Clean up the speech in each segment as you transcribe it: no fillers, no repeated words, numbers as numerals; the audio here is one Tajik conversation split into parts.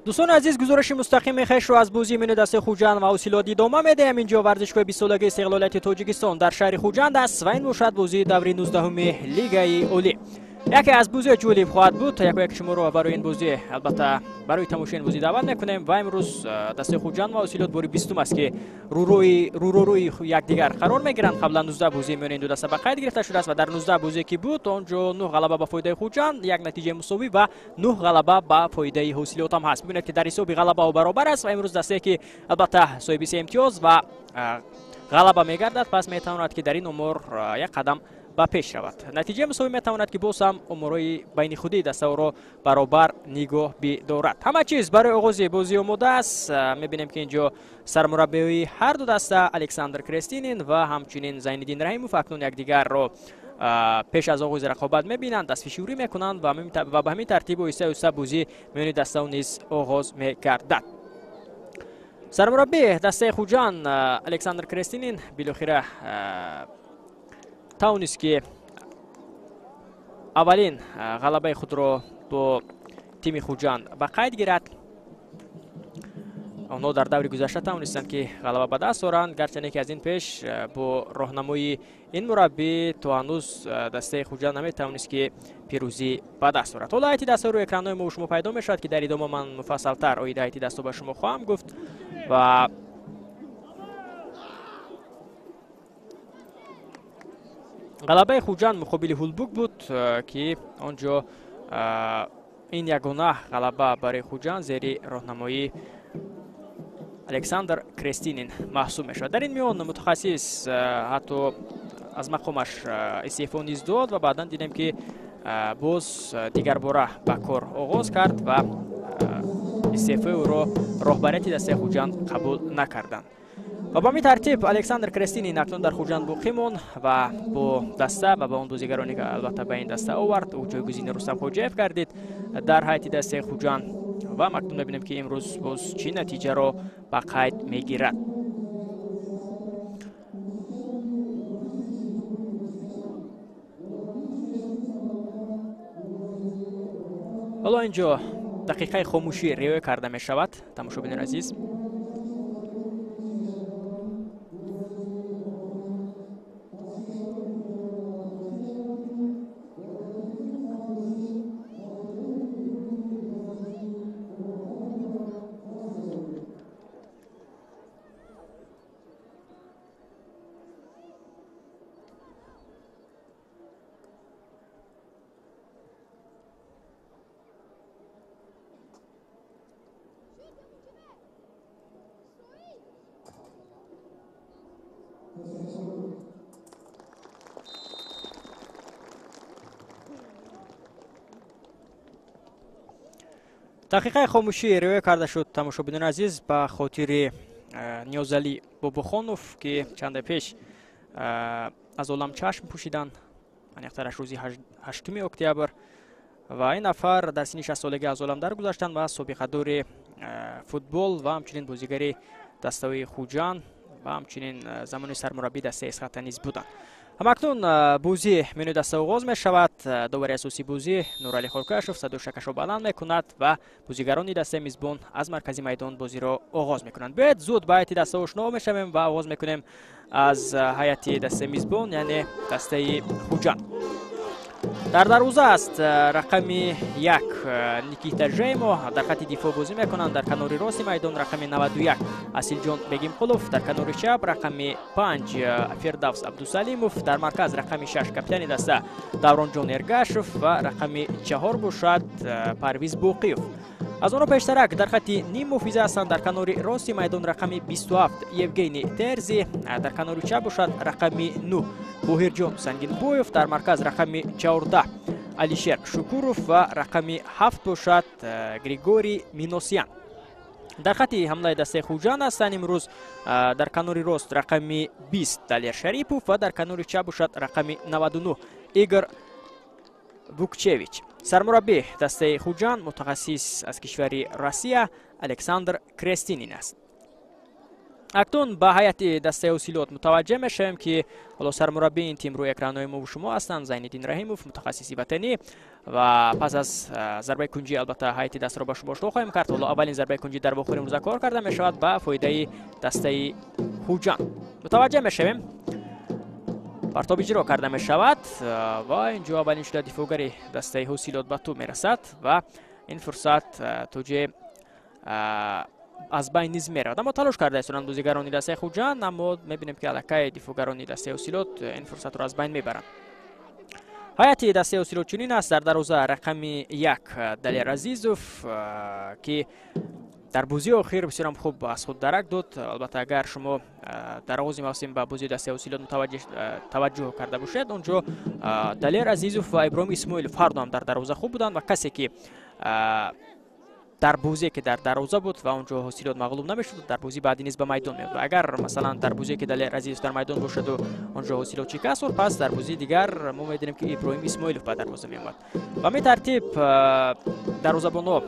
Дӯстони азиз, гузориши мустақими хешро аз бозии миёни дастаи Хуҷанд ва Ҳосилот идома медиҳем. Инҷо варзишгоҳи 20-солагии истиқлолияти Тоҷикистон дар шаҳри Хуҷанд аст ва ин бошад бозии даври 19-уми Лигаи Олӣ. Яке аз бозиҳои ҷолиб хоҳад буд. Яко яке шуморо барои ин бозӣ, албатта барои тамошои ин бозӣ даъват мекунем ва имрӯз дастаи Хуҷанд ва Ҳосилот бори 20-ум аст, ки рӯрӯи якдигар қарор мегиранд. Қаблан 19 бозии миёни ин ду даста ба қайд гирифта шудааст ва дар 19 бозие ки буд, он ҷо 9 ғалаба ба фоидаи Хуҷанд, як натиҷаи мусовӣ ва 9 ғалаба ба фоидаи Ҳосилот ҳам ҳаст. Бибинед, ки дар ҳисоби ғалабаҳо баробар аст ва имрӯз дастае, ки албатта соҳиби се имтиёз ва ғалаба мегардад, пас метавонад, ки дар ин омор як қадам ба пеш равад. Натиҷаи мусовӣ метавонад, ки боз ҳам оморҳои байни худии дастаҳоро баробар нигоҳ бидорад. Ҳама чиз барои оғози бозӣ омода аст. Мебинем, ки инҷо сармураббиҳои ҳар ду даста Александр Крестинин ва ҳамчунин Зайниддин Раҳимов акнун якдигарро пеш аз оғози рақобат мебинанд, дастфишурӣ мекунанд ва ба ҳамин тартиб оҳиста оҳиста бозӣ миёни дастаҳо низ оғоз мегардад. Сармураббии дастаи Хуҷанд Александр Крестинин билохира тавонист, ки аввалин ғалабаи худро бо тими Хуҷанд ба қайд гирад. Онҳо дар даври гузашта тавонистанд, ки ғалаба ба даст оранд, гарчанде ки аз ин пеш бо роҳнамоии ин мураббӣ то ҳанӯз дастаи Хуҷанд наметавонист, ки пирӯзӣ ба даст орад. Ҳоло ҳайати дастаҳо рӯи экранҳои мо шумо пайдо мешавад, ки дар идома ман муфассалтар оиди ҳайати дастҳо ба шумо хоҳам гуфт. Ва ғалабаи Хуҷанд муқобили Ҳулбук буд, ки он ҷо ин ягона ғалаба барои Хуҷанд зери роҳнамоии Александр Крестинин маҳсуб мешавад. Дар ин миён мутахассис ҳатто аз мақомаш истеъфо низ дод ва баъдан дидем, ки боз дигарбора ба кор оғоз кард ва истеъфои ӯро роҳбарияти дастаи Хуҷанд қабул накарданд. Ва ба ҳамин тартиб Александр Крестинин акнун дар Хуҷанд боқӣ монд ва бо даста ва ба он бозигароне, ки албатта ба ин даста овард, ӯ ҷойгузини Рустам Хоҷаев гардид дар ҳайати дастаи Хуҷанд. Ва акнун мебинем, ки имрӯз боз чӣ натиҷаро ба қайд мегирад. Ҳоло инҷо дақиқаи хомӯшӣ риоя карда мешавад, тамошобинони азиз. Дақиқаи хомӯшӣ риоя карда шуд, тамошобинони азиз, ба хотири Ниёзалӣ Бобохонов, ки чанде пеш аз олам чашм пӯшиданд, аниқтараш рӯзи 8 октябр. Ва ин нафар дар синни 60-солагӣ аз олам даргузаштанд ва собиқадори футбол ва ҳамчунин бозигари дастаҳои Хуҷанд ва ҳамчунин замони сармураббии дастаи Эсхата низ буданд. Ҳамакнун бозӣ миёни даста оғоз мешавад. Довари асосии бозӣ Нуралӣ Хоркашов садои шакашро баланд мекунад ва бозигарони дастаи мизбон аз маркази майдон бозиро оғоз мекунанд. Биёед зуд ба ҳайати даста ошно мешавем ва оғоз мекунем аз ҳайати дастаи мизбон, яъне дастаи Хуҷанд. Дар дарвоза аст рақами 1 Никита Жеймо, дар хати дифоъ бозӣ мекунанд. Дар канори рости майдон рақами 91 Асилҷон Бегимқулов, дар канори чап рақами 5 Фирдавс Абдусалимов, дар марказ рақами 6 капитани даста Давронҷон Эргашев ва рақами 4 бошад Парвиз Боқиев. Аз онҳо пештарак дар хати ним муҳофиза ҳастанд. Дар канори рости майдон рақами 27 Евгений Терзи, дар канори чап бошад рақами 9 Боҳирҷон Сангинбоев, дар марказ рақами 14 Алишер Шукуров ва рақами 7 бошад Григорий Миносян. Дар хати ҳамлаи дастаи Хуҷанд ҳастанд имрӯз дар канори рост рақами 20 Далер Шарипов ва дар канори чап бошад рақами 99 Игор Вукчевич. Сармураббӣ дастаи Хуҷанд мутахассис аз кишвари Россия Александр Крестинин аст. Акнун ба ҳайати дастаи Ҳосилот мутаваҷҷеҳ мешавем, ки ҳоло сармураббии ин тим рӯи экранҳои мо шумо ҳастанд, Зайниддин Раҳимов, мутахассиси ватанӣ. Ва пас аз зарбаи кунҷӣ албатта ҳайати дастаро ба шумо ошно хоҳем кард. Ҳоло аввалин зарбаи кунҷӣ дар вохӯри имрӯза кор карда мешавад ба фоидаи дастаи Хуҷанд. Мутаваҷҷеҳ мешавем, партоб иҷро карда мешавад ва инҷо аввалин шуда дифоъгари дастаи Ҳосилот ба тӯб мерасад ва ин фурсат то ҷое аз байн низ меравад. Аммо талош карда истоданд бозигарони дастаи Хуҷанд, аммо мебинем, ки аллакай дифоъгарони дастаи Ҳосилот ин фурсатро аз байн мебаранд. Ҳайати дастаи Ҳосилот чунин аст: дар дарвоза рақами 1 Далер Азизов, ки дар бозии охир бисёрам хуб аз худ дарак дод. Албатта агар шумо дар оғози мавсим ба бозии дастаи Ҳосилот таваҷҷӯҳ карда бошед, он ҷо Далер Азизов ва Иброҳим Исмоилов ҳар дуам дар дарвоза хуб буданд ва касе ки дар бозие ки дар дарвоза буд ва он ҷо Ҳосилот мағлуб намешуд, дар бозии баъдӣ низ ба майдон меояд. Ва агар масалан дар бозие ки Далер Азизов дар майдон бошаду он ҷо Ҳосилот шикаст хӯрд, пас дар бозии дигар мо медонем, ки Иброҳим Исмоилов ба дарвоза меомад. Ба ҳамин тартиб дарвозабонҳо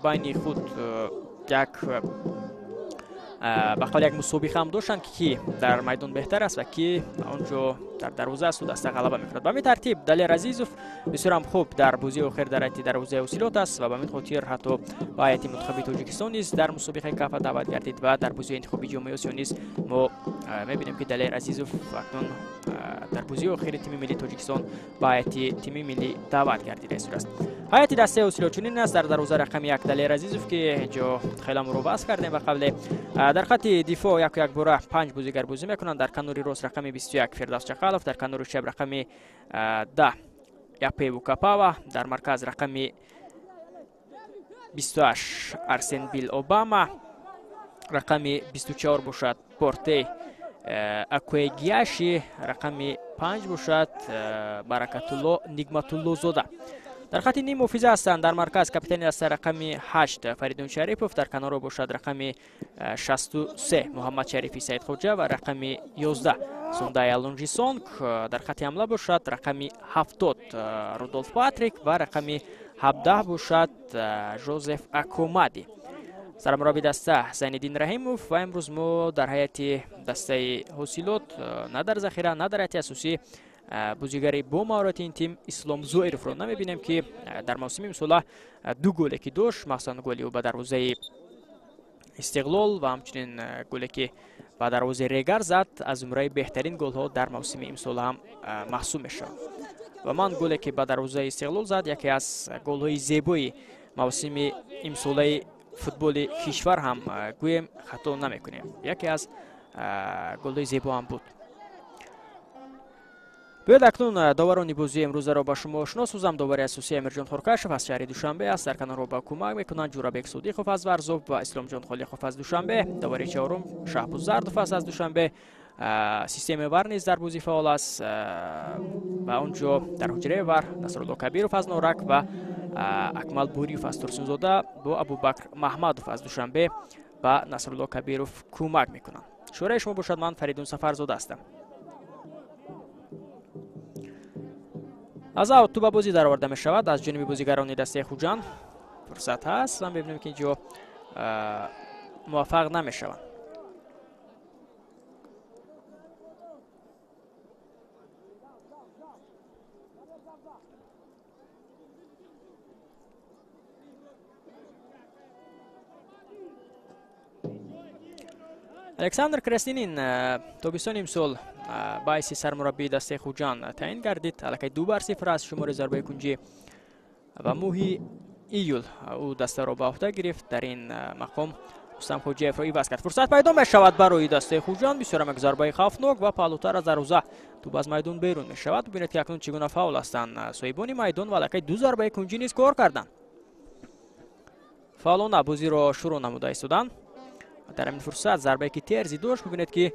байни худ як ба қавли як мусобиқа ҳам доштанд, ки ки дар майдон беҳтар аст ва ки он ҷо дар дарвоза аст ва даста ғалаба мекунад. Ба ҳамин тартиб Далер Азизов бисёрам хуб дар бозии охир дар ҳайати дарвозаи Ҳосилот аст ва ба ҳамин хотир ҳатто ба ҳайати мунтахаби Тоҷикистон низ дар мусобиқаи кафа даъват гардид ва дар бозии интихоби ҷомеи Осиё низ мо мебинем, ки Далер Азизов акнун дар бозии охири тими миллии Тоҷикистон ба ҳайати тими миллӣ даъват гардида истодааст. Ҳайати дастаи Ҳосилот чунин аст: дар дарвоза рақами 1 Далер Азизов, ки ҷо хеле муроваз кардем ба қавле. Дар хати дифоъ яку якбора 5 бозигар бозӣ мекунанд. Дар канори рост рақами 21 Фирдавс Чақалов, дар канори чап рақами 10 Япеву Капава, дар марказ рақами 28 Арсен Бил Обама, рақами 24 бошад Портей Акуэгиаши, рақами 5 бошад Баракатулло Нигматуллозода. Дар хати ним муҳофиза ҳастанд: дар марказ капитани даста рақами 8 Фаридун Шарипов, дар каноро бошад рақами 63 Муҳаммад Шарифи Саидхоҷа ва рақами 11 Сундай Алунжисонг. Дар хати ҳамла бошад рақами 70 Рудолф Патрик ва рақами 17 бошад Жозеф Акомади. Сармурабби даста Зайниддин Раҳимов ва имрӯз мо дар ҳайати дастаи Ҳосилот на дар захира, на дар ҳайати асосӣ бозигари бо маҳорати ин тим Ислом Зоировро намебинем, ки дар мавсими имсола 2 голе ки дошт, махсусан голи ӯ ба дарвозаи Истиқлол ва ҳамчунин голе ки ба дарвозаи Регар зад, аз зумраи беҳтарин голҳо дар мавсими имсола ҳам маҳсуб мешавад. Ва ман голе ки ба дарвозаи Истиқлол зад, яке аз голҳои зебои мавсими имсолаи футболи кишвар ҳам гӯем хато намекунем, яке аз голҳои зебо ҳам буд. Биёед акнун доварони бозии имрӯзаро ба шумо ошно созам. Довари асосии Амирҷон Хоркашев аз шаҳри Душанбе аст. Дар канорҳо ба кӯмак мекунанд Ҷурабек Содиқов аз Варзоб ва Исломҷон Холиқов аз Душанбе. Довари чорум Шаҳбоз Зардов аст аз Душанбе. Системаи ВАР низ дар бозӣ фаъол аст ва он ҷо дар ҳуҷраи ВАР Насрулло Кабиров аз Норак ва Акмал Буриев аз Турсунзода бо Абубакр Маҳмадов аз Душанбе ба Насрулло Кабиров кӯмак мекунанд. Шӯраи шумо бошад, ман Фаридун Сафарзода ҳастам. Аз аут туба бозӣ дароварда мешавад аз ҷониби бозигарони дастаи Хуҷанд. Фурсат ҳаст ва мебинем, ки инҷо муваффақ намешаванд. Александр Краснинин тобистони имсол ба ҳайси сармураббии дастаи Хуҷанд таъин гардид. Аллакай 2-0 аст шумори зарбаи кунҷӣ ва моҳи июл ӯ дастаро ба уҳда гирифт. Дар ин мақом Рустам Хоҷиевро иваз кард. Фурсат пайдо мешавад барои дастаи Хуҷанд. Бисёрам як зарбаи хавфнок ва паҳлӯтар аз дарвоза тӯб аз майдон берун мешавад. Бубинед, ки акнун чӣ гуна фаъол ҳастанд соҳибони майдон ва аллакай 2 зарбаи кунҷӣ низ кор карданд. Фаъолона бозиро шурӯъ намуда истоданд. Дар ҳамин фурсат зарбае ки Терзи дошт, бубинед, ки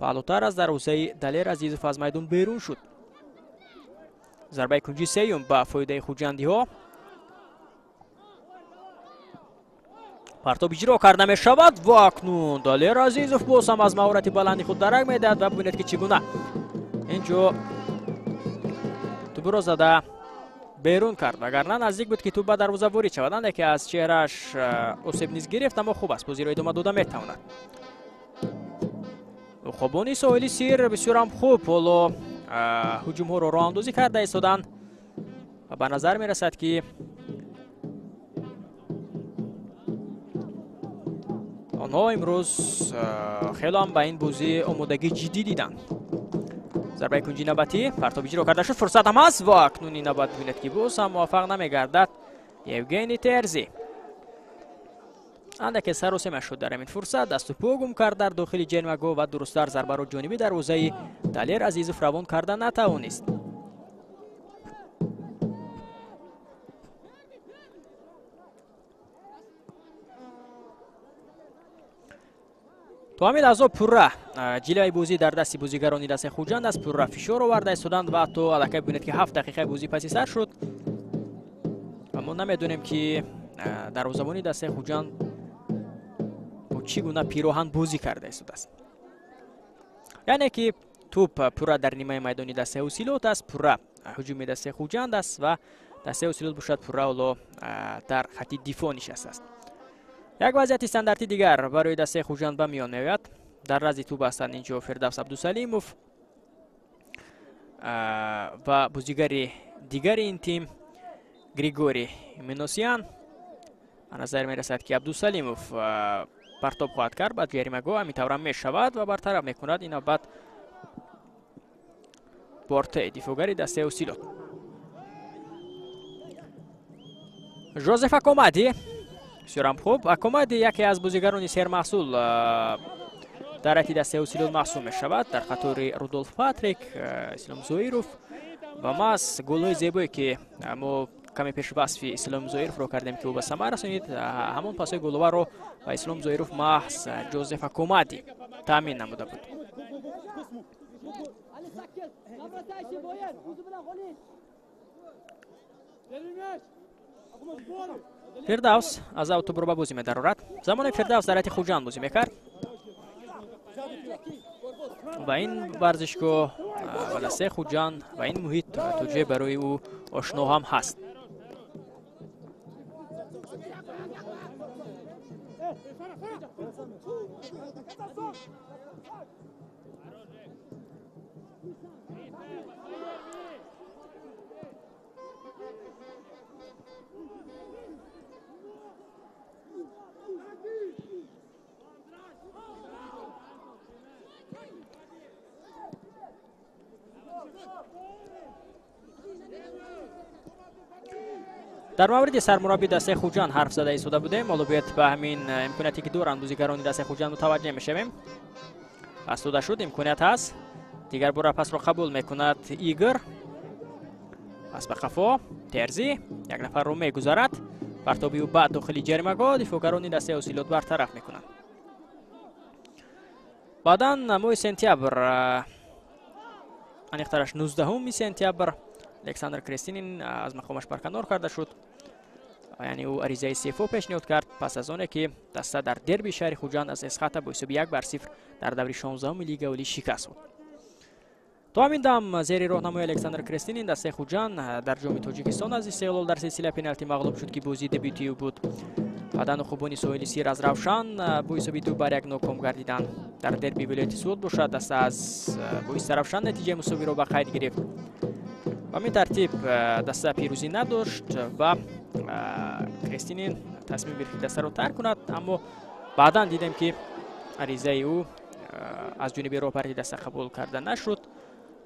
паҳлӯтар аз дарвозаи Далер Азизов аз майдон берун шуд. Зарбаи кунҷи сеюм ба фоидаи хуҷандиҳо. Партоб иҷро карда мешавад ва акнун Далер Азизов боз ҳам аз маҳорати баланди худ дарак медиҳад ва бубинед, ки чӣ гуна инҷо тӯбро зада берун кард. Вагарна наздик буд, ки тӯб ба дарвоза ворид шавад. Андае ки аз чеҳрааш осеб низ гирифт, аммо хуб аст, бозиро идома дода метавонад. Уқобони соҳили Сир бисёр ҳам хуб ҳоло ҳуҷумҳоро роҳандозӣ карда истоданд ва ба назар мерасад, ки онҳо имрӯз хело ҳам ба ин бозӣ омодагии ҷиддӣ диданд. Зарбаи кунҷи навбатӣ партоб иҷро карда шуд, фурсат ҳам ҳаст ва акнун ин навбат бибинед, ки боз ҳам муваффақ намегардад Евгений Терзи. Андаке саросема шуд дар ҳамин фурсат, дасту по гум кард дар дохили ҷаримагоҳ ва дурусттар зарбаро ҷониби дарвозаи Далер Азизов равон карда натавонист. То ҳамин лаҳзо пурра ҷилваи бозӣ дар дасти бозигарони дастаи Хуҷанд аст, пурра фишор оварда истоданд ва то аллакай бибинед, ки 7 дақиқаи бозӣ паси сар шуд ва мо намедонем, ки дарвозабони дастаи Хуҷанд бо чӣ гуна пироҳан бозӣ карда истодааст. Яъне ки тӯп пурра дар нимаи майдони дастаи Ҳосилот аст, пурра ҳуҷуми дастаи Хуҷанд аст ва дастаи Ҳосилот бошад пурра ҳоло дар хати дифоъ нишастааст. Як вазъияти стандартӣ дигар барои дастаи Хуҷанд ба миён меояд. Дар назди тӯп ҳастанд инҷо Фирдавс Абдусалимов ва бозигари дигари ин тим Григорий Миносян. Ба назар мерасад, ки Абдусалимов партоб хоҳад кард, баъд ҷаримагоҳ ҳамин таврам мешавад ва бартараф мекунад ин навбат Борте, дифоъгари дастаи Ҳосилот. Жозеф Акомади бисёрам хуб. Акомади яке аз бозигарони сермаҳсул дар ҳайати дастаи Ҳосилот маҳсуб мешавад, дар қатори Рудолф Патрик, Ислом Зоиров ва маҳз голҳои зебое, ки мо каме пеш васфи Ислом Зоировро кардем, ки ӯ ба самар расонид, ҳамон пасҳои головаро ба Ислом Зоиров маҳз Ҷозеф Акомади таъмин намуда буд. Фирдавс аз ав тӯбро ба бозӣ медарорад. Замоне Фирдавс дар ҳайати Хуҷанд бозӣ мекард ва ин варзишгоҳ ва дастаи Хуҷанд ва ин муҳит то ҷое барои ӯ ошно ҳам ҳаст. Дар мавриди сармурабби дастаи Хуҷанд ҳарф зада истода будем. Ҳоло бояд ба ҳамин имконияте, ки доранд бозигарони дастаи Хуҷанд, мутаваҷҷеҳ мешавем. Пас дода шуд, имконият ҳаст. Дигар бора пасро қабул мекунад Игор. Пас ба қафо Терзи як нафарро мегузарад. Партоби ӯ ба дохили ҷаримагоҳ, дифоъгарони дастаи Ҳосилот бартараф мекунанд. Баъдан моҳи сентябр, аниқтараш 19 сентябр, Александр Крестинин аз мақомаш барканор карда шуд. Яъне ӯ аризаи истеъфо пешниҳод кард пас аз оне, ки даста дар дерби шаҳри Хуҷанд аз Эсхата бо ҳисоби 1-0 дар даври 16 лига олӣ шикаст хӯрд. То ҳамин дам зери роҳнамои Александр Крестинин дастаи Хуҷанд дар ҷоми Тоҷикистон аз Истиқлол дар силсила пеналти мағлуб шуд, ки бозии дебютии ӯ буд. Баъдан уқубони соҳили Сир аз Равшан бо ҳисоби 2-1 ноком гардиданд. Дар дерби вилояти Суғд бошад даста аз бо Истаравшан натиҷаи мусовиро ба қайд гирифт. Ба ҳамин тартиб даста пирӯзӣ надошт ва Крестинин тасмим гирифт, ки дастаро тарк кунад, аммо баъдан дидем, ки аризаи ӯ аз ҷониби роҳбарии даста қабул карда нашуд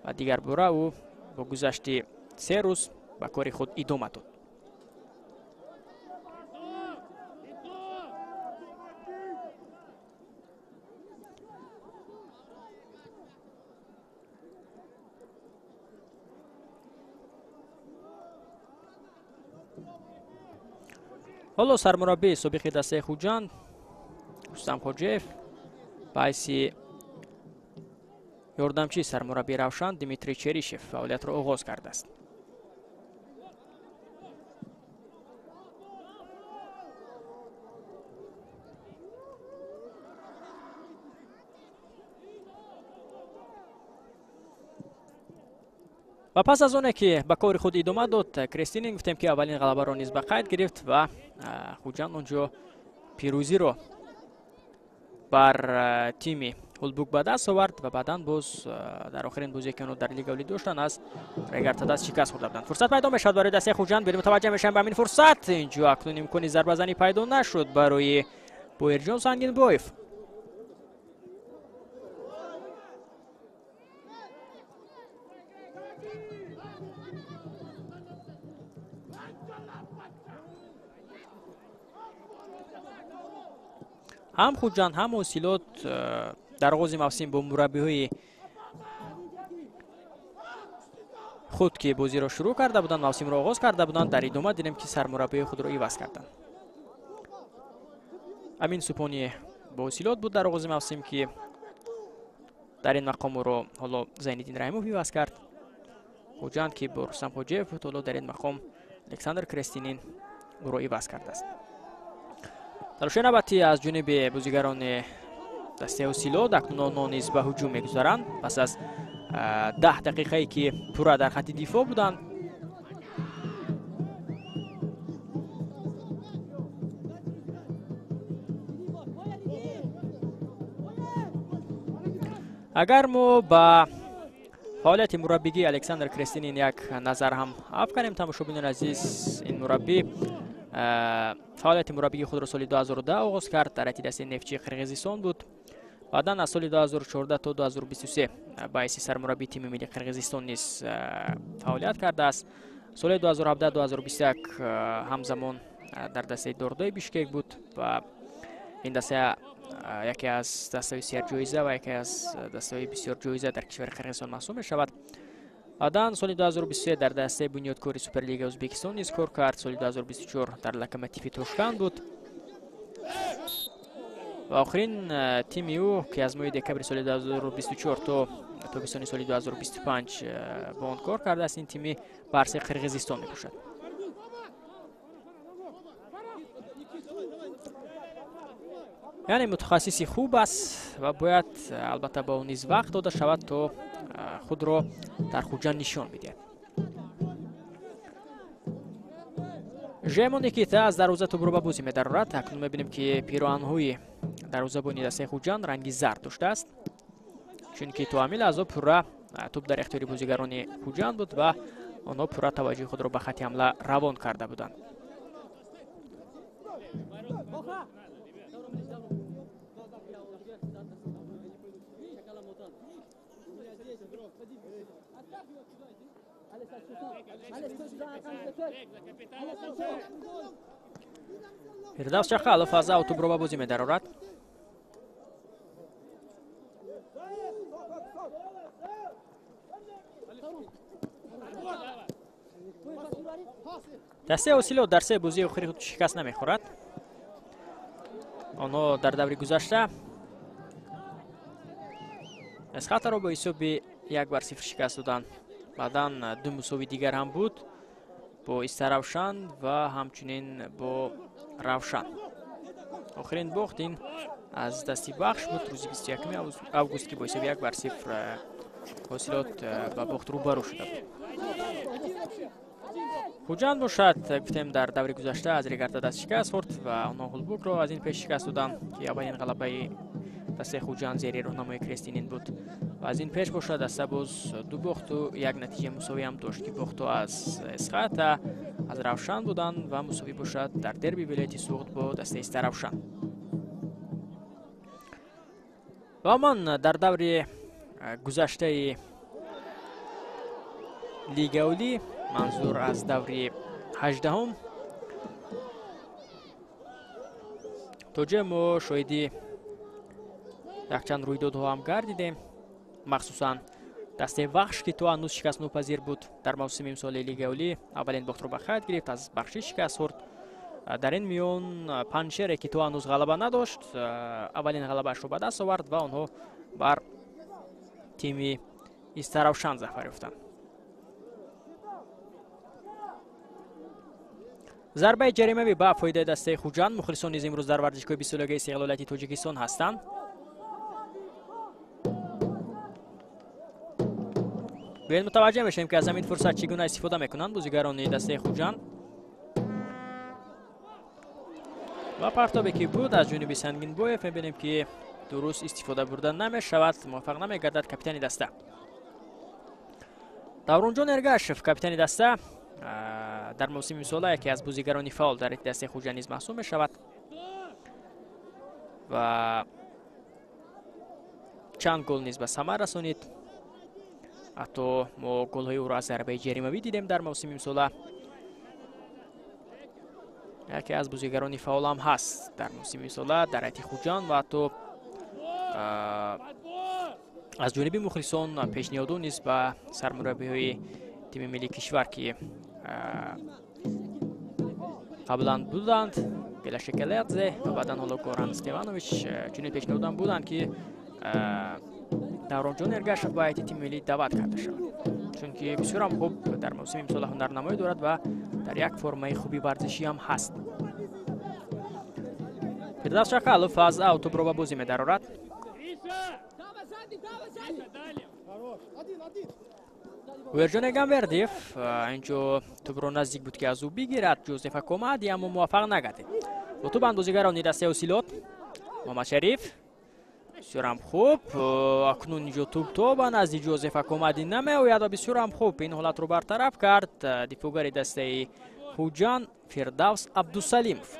ва дигар бора ӯ бо гузашти 3 рӯз ба кори худ идома дод. Ҳоло сармураббии собиқи дастаи Хуҷанд Рустам Хоҷиев ба ҳайси ёрдамчии сармураббии Равшан Дмитрий Черишев фаъолиятро оғоз кардааст. Ва пас аз оне, ки ба кори худ идома дод, Крестинин гуфтем, ки аввалин ғалабаро низ ба қайд гирифт ва Хуҷанд онҷо пирӯзиро бар тими Ҳулбук ба даст овард ва баъдан боз дар охирин бозие, ки онҳо дар Лигаи Олӣ доштанд, аз Регар-ТадАЗ шикаст хӯрда буданд. Фурсат пайдо мешавад барои дастаи Хуҷанд. Биёед мутаваҷҷеҳ мешавем ба ҳамин фурсат. Инҷо акнун имкони зарбазанӣ пайдо нашуд барои Боирҷон Сангинбоев. Ҳам Хуҷанд, ҳам Ҳосилот дар оғози мавсим бо мураббиҳои худ, ки бозиро шурӯъ карда буданд, мавсимро оғоз карда буданд, дар идома дидем, ки сармураббиҳои худро иваз карданд. Амин Супони бо Ҳосилот буд дар оғози мавсим, ки дар ин мақом ӯро ҳоло Зайниддин Раҳимов иваз кард. Хуҷанд, ки бо Рустам Хоҷиев буд, ҳоло дар ин мақом Александр Крестинин ӯро иваз кардааст. Талоши навбатӣ аз ҷониби бозигарони дастаи Ҳосилот. Акнун онҳо низ ба ҳуҷум мегузаранд пас аз 10 дақиқае, ки пурра дар хатти дифоъ буданд. Агар мо ба фаъолияти мураббигии Александр Крестинин як назар ҳам афканем, тамошобинони азиз, ин мураббӣ фаъолияти мураббигии худро соли 2010 оғоз кард, дар ҳайати дастаи Нефтчии Қирғизистон буд. Баъдан аз соли 2014 то 2023 ба ҳайси сармураббии тими миллии Қирғизистон низ фаъолият кардааст. Соли 2017-2021 ҳамзамон дар дастаи Дордои Бишкек буд ва ин даста яке аз дастаҳои серҷоиза ва яке аз дастаҳои бисёрҷоиза дар кишвари Қирғизистон маҳсуб мешавад. Баъдан соли 2023 дар дастаи бунёдкори Суперлигаи Ӯзбекистон низ кор кард. Соли 2024 дар Локомотиви Тошканд буд ва охирин тими ӯ, ки аз моҳи декабри соли 2024 то тобистони соли 2025 бо он кор кардааст, ин тими Барси Қирғизистон мебошад. Яъне мутахассиси хуб аст ва бояд албатта ба ӯ низ вақт дода шавад, то худро дар Хуҷанд нишон бидиҳад. Жемо Никита аз дарвоза тӯбро ба бозӣ медарорад. Акнун мебинем, ки пироҳанҳои дарвозабони дастаи Хуҷанд ранги зард доштааст, чунки то ҳамин лаҳза пурра тӯб дар ихтиёри бозигарони Хуҷанд буд ва онҳо пурра таваҷҷӯҳи худро ба хатти ҳамла равон карда буданд. Фирдавс Чахалов аз ав тӯбро ба бозӣ медарорад. Дастаи Ҳосилот дар се бозии охири худ шикаст намехӯрад. Онҳо дар даври гузашта Эсхатаро бо ҳисоби 1-0 шикаст доданд. Баъдан ду мусовии дигар ҳам буд бо Истаравшан ва ҳамчунин бо Равшан. Охирин бохт ин аз дасти Бахш буд рӯзи 21 август, ки бо ҳисоби 1-0 Ҳосилот ба бохт рӯбарӯ шуда буд. Хуҷанд бошад, гуфтем, дар даври гузашта аз Регар-ТадАЗ шикаст хӯрд ва онҳо Ҳулбукро аз ин пеш шикаст доданд, ки аввалин ғалабаи дастаи Хуҷанд зери роҳнамои Крестинин буд. Ва аз ин пеш бошад даста боз ду бохту як натиҷаи мусовӣ ҳам дошт, ки бохту аз Эсхата, аз Равшан буданд ва мусовӣ бошад дар дерби вилояти Суғд бо дастаи Истаравшан. Ва ман дар даври гузаштаи Лигаи Олӣ, манзур аз даври 18-ум, то ҷое мо шоҳиди якчанд рӯйдодҳо ҳам гардидем. Махсусан дастаи Вахш, ки то ҳанӯз шикастнопазир буд дар мавсими имсолаи Лигаи Олӣ, аввалин бохтро ба қайд гирифт, аз Бахшӣ шикаст хӯрд. Дар ин миён Панҷшере, ки то ҳанӯз ғалаба надошт, аввалин ғалабаашро ба даст овард ва онҳо бар тими Истаравшан зафар ёфтанд. Зарбаи ҷаримавӣ ба фоидаи дастаи Хуҷанд. Мухлисон низ имрӯз дар варзишгоҳи бистсолагии истиқлолияти Тоҷикистон ҳастанд. Биёед мутаваҷҷеҳ мешавем, ки аз ҳамин фурсат чӣ гуна истифода мекунанд бозигарони дастаи Хуҷанд. Ва партобе, ки буд аз ҷониби Сангинбоев, мебинем, ки дуруст истифода бурда намешавад, муваффақ намегардад капитани даста. Давронҷон Эргашев, капитани даста, дар мавсими имсола яке аз бозигарони фаъол дар дастаи Хуҷанд низ маҳсуб мешавад ва чанд гол низ ба самар расонид. Ҳатто мо голҳои ӯро аз зарбаи ҷаримавӣ дидем дар мавсими имсола. Яке аз бозигарони фаъол ҳам ҳаст дар мавсими имсола дар ҳайати Хуҷанд ва ҳатто аз ҷониби мухлисон пешниҳодо низ ба сармураббиҳои тими миллии кишвар, ки қаблан буданд Гела Шекелядзе ва баъдан ҳоло Горан Стеванович, чунин пешниҳодам буданд, ки Давронҷон Эргашев ба ҳайати тими миллӣ даъват карда шавад, чунки бисёрам хуб дар мавсими имсола ҳунарнамоӣ дорад ва дар як формаи хуби варзишӣ ҳам ҳаст. Фирдавс Шақалов аз аут тӯбро ба бозӣ медарорад. Уэрҷон Эгамбердиев инҷо тӯбро наздик буд, ки аз ӯ бигирад Ҷозеф Акомади, аммо муваффақ нагардид. Бо тӯб андозигарони дастаи Ҳосилот Муҳаммадшариф, бисёрам хуб. Акнун инҷо тӯб то ба назди Ҷозеф Акомади намеояд ва бисёрам хуб ин ҳолатро бартараф кард дифоъгари дастаи Хуҷанд Фирдавс Абдусалимов.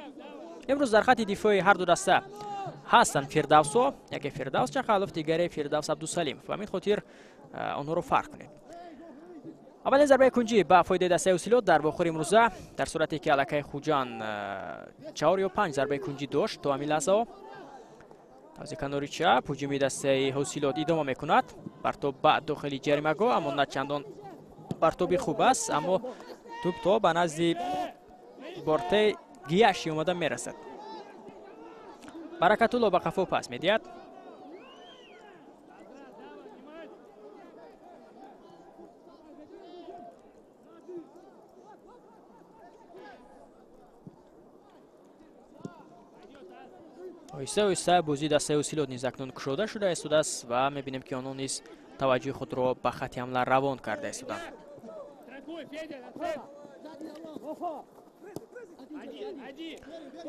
Имрӯз дар хатти дифои ҳар ду даста ҳастанд Фирдавсо, яке Фирдавс Чақалов, дигаре Фирдавс Абдусалимов. Ба ҳамин хотир онҳоро фарқ кунед. Аввалин зарбаи кунҷӣ ба фоидаи дастаи Ҳосилот дар вохӯри имрӯза, дар сурате ки аллакай Хуҷанд 4 ё 5 зарбаи кунҷӣ дошт то ҳамин лаҳзаҳо. Тавзи канори чап ҳуҷуми дастаи Ҳосилот идома мекунад. Партоб ба дохили ҷаримагоҳ, аммо на чандон партоби хуб аст, аммо тӯб то ба назди бортаи Гияши омада мерасад. Баракатулло ба қафо пас медиҳад. Оҳиста оҳиста бозии дастаи Ҳосилот низ акнун кушода шуда истодааст ва мебинем, ки онҳо низ таваҷҷӯҳи худро ба хатти ҳамла равон карда истоданд.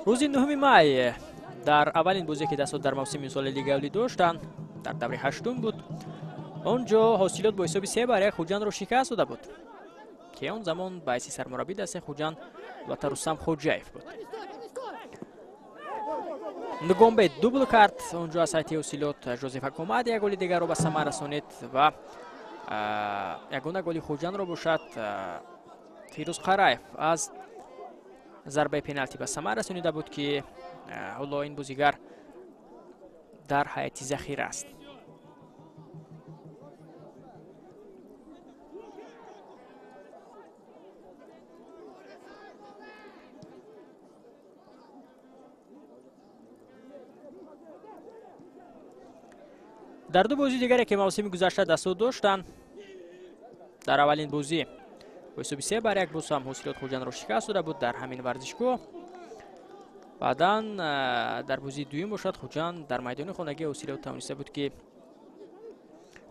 Рӯзи 9 май дар аввалин бозе, ки дастҳо дар мавсими имсоли Лигаи Олӣ доштанд, дар даври ҳаштум буд, он ҷо Ҳосилот бо ҳисоби 3-1 Хуҷандро шикаст дода буд, ки он замон ба ҳайси сармураббии дастаи Хуҷанд албатта Рустам Хоҷаев буд. Нгомбе дубл кард он ҷо аз ҳайати Ҳосилот. Жозеф Акомади як голи дигарро ба самар расонид ва ягона голи Хуҷандро бошад Фирӯз Қараев аз зарбаи пеналти ба самар расонида буд, ки ҳоло ин бозигар дар ҳайати захира аст. Дар ду бозии дигаре, ки мавсими гузашта дастҳо доштанд, дар аввалин бозӣ бо ҳисоби 3-1 боз ҳам Ҳосилот Хуҷандро шикаст дода буд дар ҳамин варзишгоҳ. Баъдан дар бозии дуюм бошад Хуҷанд дар майдони хонагии Ҳосилот тавониста буд, ки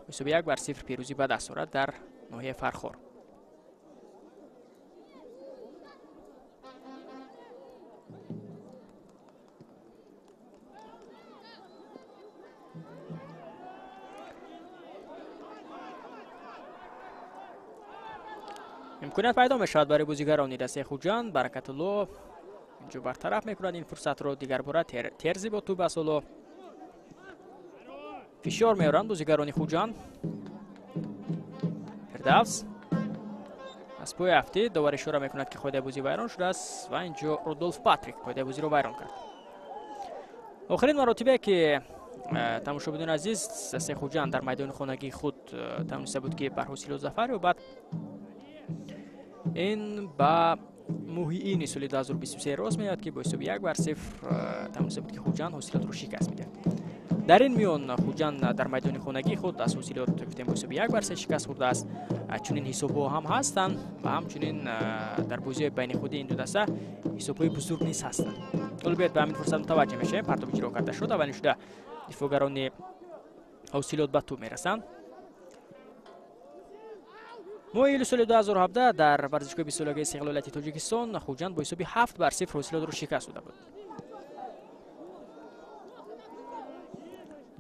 бо ҳисоби 1-0 пирӯзӣ ба даст орад дар ноҳияи Фархор. Имконият пайдо мешавад барои бозигарони дастаи Хуҷанд. Баракатулло инҷо бартараф мекунад ин фурсатро. Дигарбора Терзи бо тӯб аст. Ҳоло фишор меоранд бозигарони Хуҷанд. Фирдавс аз пои афтид. Довар ишора мекунад, ки қоидаи бозӣ вайрон шудааст ва инҷо Рудолф Патрик қоидаи бозиро вайрон кард. Охирин маротибе, ки тамошобинони азиз дастаи Хуҷанд дар майдони хонагии худ тавониста буд, ки бар Ҳосилот зафар ёбад, ин ба муҳиини соли 2023 рост меояд, ки бо ҳисоби 1-0 тавониста буд, ки Хуҷанд Ҳосилотро шикаст медиҳад. Дар ин миён Хуҷанд дар майдони хонагии худ аз Ҳосилот гуфтем бо ҳисоби 1-3 шикаст хӯрдааст. Чунин ҳисобҳо ҳам ҳастанд ва ҳамчунин дар бозиҳои байни худи ин ду даста ҳисобҳои бузург низ ҳастанд. Ҳоло биёед ба ҳамин фурсат мутаваҷҷеҳ мешавем. Партоб иҷро карда шуд. Аввалин шуда дифоъгарони Ҳосилот ба тӯб мерасанд. Моҳи июли соли 2017 дар варзишгоҳи бистсолагии истиқлолияти Тоҷикистон Хуҷанд бо ҳисоби 7-0 Ҳосилотро шикаст дода буд.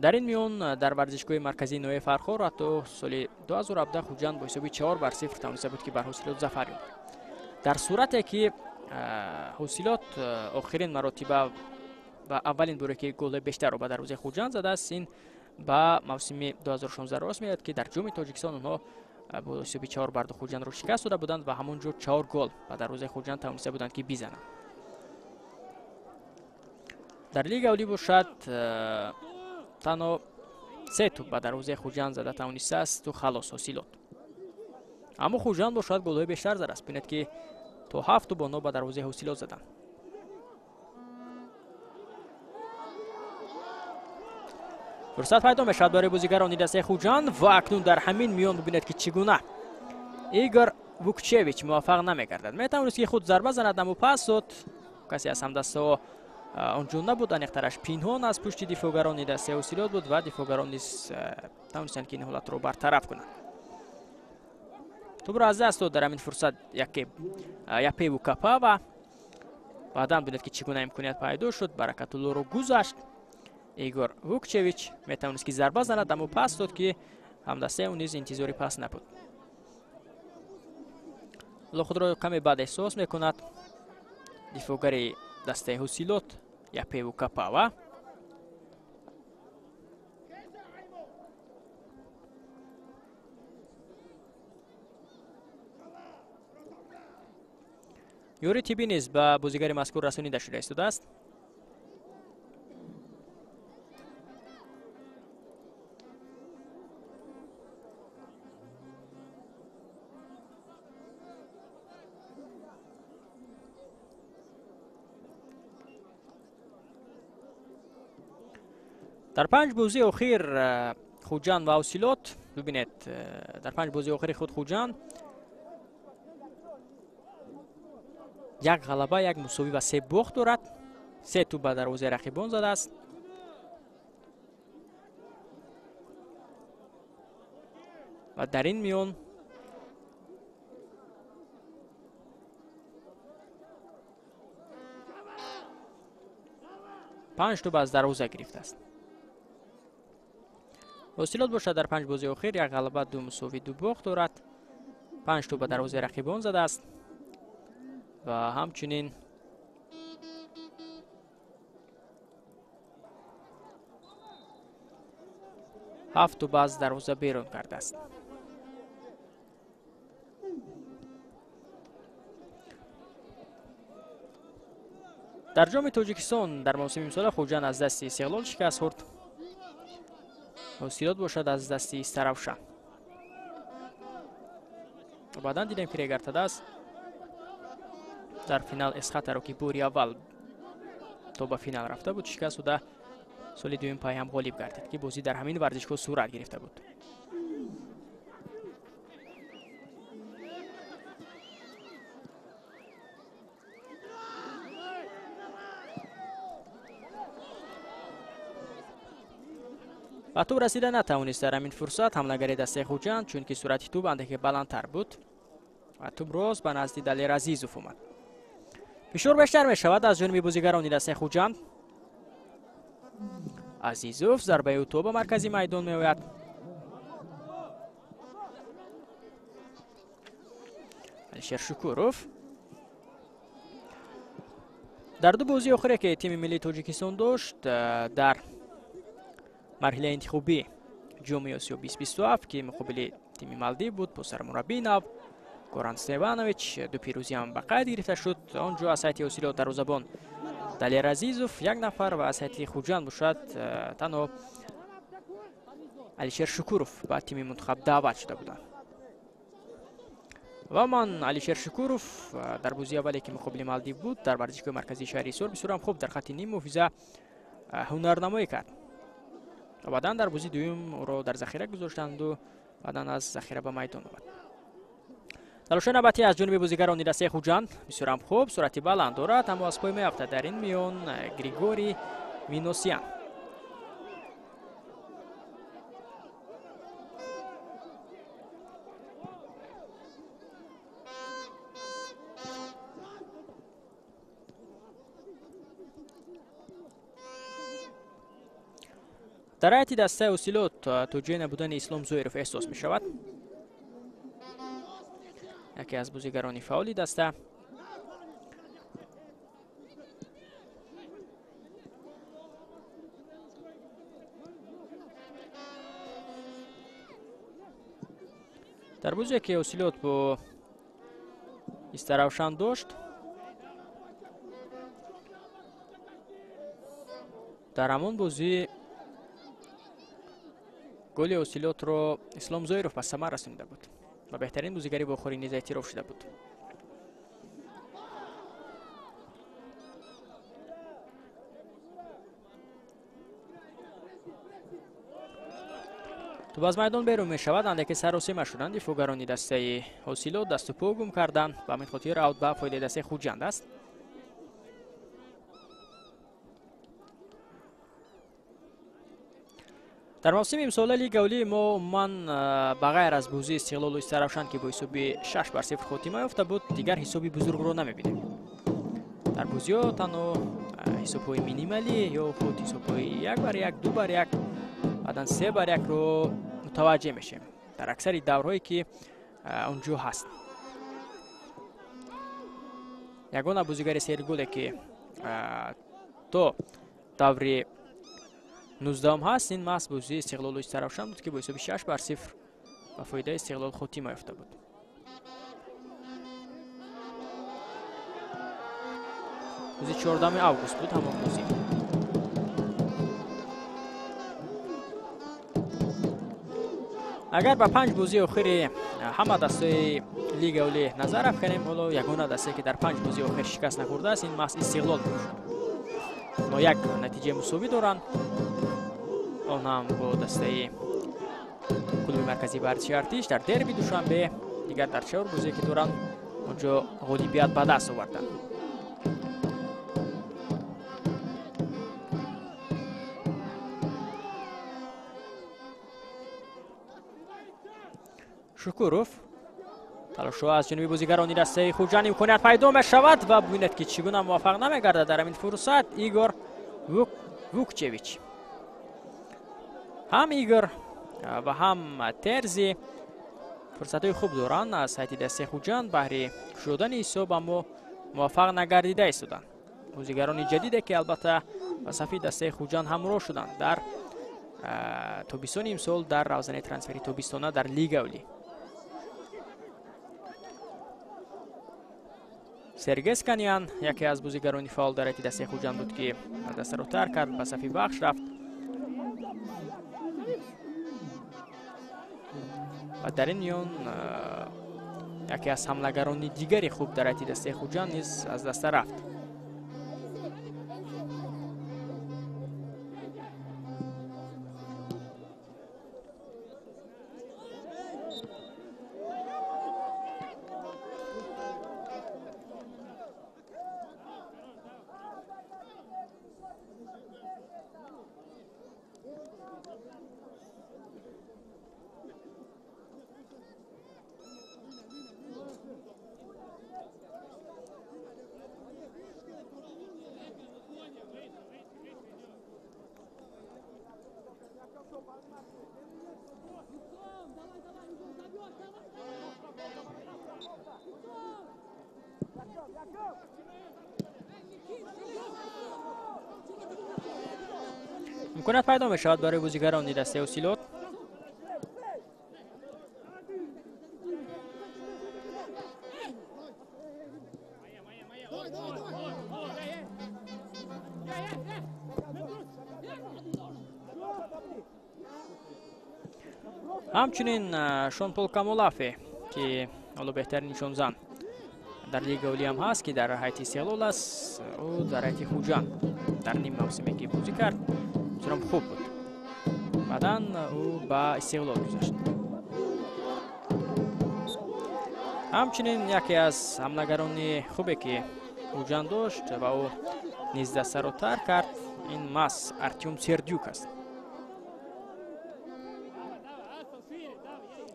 Дар ин миён дар варзишгоҳи марказии ноҳияи Фархор ҳатто соли 2017 Хуҷанд бо ҳисоби 4-0 тавониста буд, ки бар Ҳосилот зафар ёбад. Дар сурате ки Ҳосилот охирин маротиба ва аввалин боре ки голҳои бештарро ба дарвозаи Хуҷанд задааст, ин ба мавсими 2016 рост меояд, ки дар ҷоми Тоҷикистон онҳо бо ҳисоби 4-2 Хуҷандро шикаст дода буданд ва ҳамон ҷо 4 гол ба дарвозаи Хуҷанд тавониста буданд, ки бизананд. Дар лига олӣ бошад танҳо 3 тӯб ба дарвозаи Хуҷанд зада тавонистааст халос Ҳосилот. Аммо Хуҷанд бошад голҳои бештар задааст. Бинед, ки то 7 тӯб онҳо ба дарвозаи Ҳосилот заданд. Фурсат пайдо мешавад барои бозигарони дастаи Хуҷанд ва акнун дар ҳамин миён бибинед, ки чӣ гуна Игор Вукчевич муваффақ намегардад. Метавонист, ки худ зарба занад, аммо пас дод. Касе аз ҳамдастаҳо онҷо набуд, аниқтараш пинҳон аз пушти дифоъгарони дастаи Ҳосилот буд ва дифоъгарон низ тавонистанд, ки ин ҳолатро бартараф кунанд. Тӯбро аз даст дод дар ҳамин фурсат Япеву Капава. Баъдан бинед, ки чӣ гуна имконият пайдо шуд. Баракатуллоро гузашт. Игор Вукчевич метавонист, ки зарба занад, аммо пас дод, ки ҳамдастаи ӯ низ интизори пас набуд. Ҳоло худро каме бад эҳсос мекунад дифоъгари дастаи Ҳосилот Япеву Капава. Ёри тиббӣ низ ба бозигари мазкур расонида шуда истодааст. Дар 5 бозии охир Хуҷанд ва Ҳосилот, бибинед, дар 5 бозии охири худ Хуҷанд 1 ғалаба, 1 мусовӣ ва 3 бохт дорад. 3 тӯб ба дарвозаи рақибон задааст. Ва дар ин миён 5 тӯб аз дарвоза гирифтааст. Ҳосилот бошад дар 5 бозии охир 1 ғалаба, 2 мусовӣ, 2 бохт дорад. 5 тӯб ба дарвозаи рақибон задааст ва ҳамчунин 7 тӯб аз дарвоза берун кардааст. Дар ҷоми Тоҷикистон дар мавсими имсола Хуҷанд аз дасти Истиқлол шикаст хӯрд. Ҳосилот бошад аз дасти Истаравшан. Баъдан дидем, ки Регар-ТадАЗ дар финал Эсхатаро, ки бори аввал то ба финал рафта буд, шикаст дода соли дуюм пайҳам ғолиб гардид, ки бозӣ дар ҳамин варзишгоҳ сурат гирифта буд. Ба тӯб расида натавонист дар ҳамин фурсат ҳамлагари дастаи Хуҷанд, чунки суръати тӯб андаке баландтар буд ва тӯб рост ба назди Далер Азизов омад. Фишор бештар мешавад аз ҷониби бозигарони дастаи Хуҷанд. Азизов зарбаи ӯ то ба маркази майдон меояд. Алишер Шукуров дар 2 бозии охире, ки тими миллии Тоҷикистон дошт, дар марҳилаи интихобӣ ҷоми Осиё 2027, ки муқобили тими Малдив буд, бо сармураббии нав Горан Стеванович 2 пирӯзӣ ҳам ба қайд гирифта шуд. Он ҷо аз ҳайати Ҳосилот дарвозабон Далер Азизов 1 нафар ва аз ҳайати Хуҷанд бошад танҳо Алишер Шукуров ба тими мунтахаб даъват шуда буданд. Ва ман Алишер Шукуров дар бозии аввале, ки муқобили Малдив буд, дар варзишгоҳи марказии шаҳри Ҳисор бисёр ҳам хуб дар хатти ним муҳофиза ҳунарнамоӣ кард. Баъдан дар бозии дуюм ӯро дар захира гузоштанду баъдан аз захира ба майдон омад. Талошои навбатӣ аз ҷониби бозигарони дастаи Хуҷанд бисёр ҳам хуб, суръати баланд дорад, аммо аз пой меафтад. Дар ин миён Григорий Миносян. Дар ҳайати дастаи Ҳосилот то ҷое набудани Ислом Зоиров эҳсос мешавад. Яке аз бозигарони фаъоли даста. Дар бозие ки Ҳосилот бо Истаравшан дошт, дар ҳамон бозӣ голи Ҳосилотро Ислом Зоиров ба самар расонида буд ва беҳтарин бозигари бохӯрӣ низ эътироф шуда буд. Тӯб аз майдон берун мешавад, андаке саросема шуданд дифоъгарони дастаи Ҳосилот, дасту по гум карданд. Ба ҳамин хотир аут ба фоидаи дастаи Хуҷанд аст. Дар мавсими имсола Лигаи Олии мо умуман ба ғайр аз бозии Истиқлолу Истаравшан, ки бо ҳисоби 6-0 хотима ёфта буд, дигар ҳисоби бузургро намебинем. Дар бозиҳо танҳо ҳисобҳои минималӣ ё худ ҳисобҳои 1-1, 2-1, баъдан 3-1-ро мутаваҷҷеҳ мешем дар аксари даврҳое ки онҷо ҳаст. Ягона бозигари серголе ки то даври 19 ҳаст, ин маҳз бозии Истиқлолу Истаравшан буд, ки бо ҳисоби 6-0 ба фоидаи Истиқлол хотима ёфта буд. Рӯзи 14 август буд ҳамон бозӣ. Агар ба 5 бозии охири ҳама дастаи Лигаи Олӣ назар афканем, ҳоло ягона дастае ки дар 5 бозии охир шикаст нахӯрдааст, ин маҳз Истиқлол мебошад. Онҳо як натиҷаи мусовӣ доранд, он ҳам бо дастаи клуби марказии варзиши Артиш дар дерби Душанбе. Дигар дар 4 бозие ки доранд, онҷо ғолибият ба даст оварданд. Шукуров талошҳо аз ҷониби бозигарони дастаи Хуҷанд, имконият пайдо мешавад ва бубинед ки чӣ гуна муваффақ намегардад дар ҳамин фурсат Игор Вукчевич. Ҳам Игор ва ҳам Терзи фурсатҳои хуб доранд аз ҳайати дастаи Хуҷанд баҳри кушодани ҳисоб, аммо муваффақ нагардида истоданд. Бозигарони ҷадиде ки албатта ба сафи дастаи Хуҷанд ҳамроҳ шуданд дар тобистони имсол дар равзанаи трансфери тобистона дар Лигаи Олӣ. Сергей Сканян яке аз бозигарони фаъол дар ҳайати дастаи Хуҷанд буд, ки дастаро тарк кард, ба сафи Вахш рафт ва дар ин миён яке аз ҳамлагарони дигари хуб дар ҳайати дастаи Хуҷанд низ аз даста рафт. Имконият пайдо мешавад барои бозигарони дастаи Ҳосилот. Ҳамчунин Шонпол Камолафе, ки ҳоло беҳтарин нишонзан дар Лигаи Олӣ ҳам ҳаст, ки дар ҳайати Истиқлол аст, ӯ дар ҳайати Хуҷанд дар ним мавсиме ки бозӣ кард бисёрам хуб буд. Баъдан ӯ ба Истиқлол гузашт. Ҳамчунин яке аз ҳамлагарони хубе ки Хуҷанд дошт ва ӯ низ дастаро тарк кард, ин маҳз Артём Сердюк аст,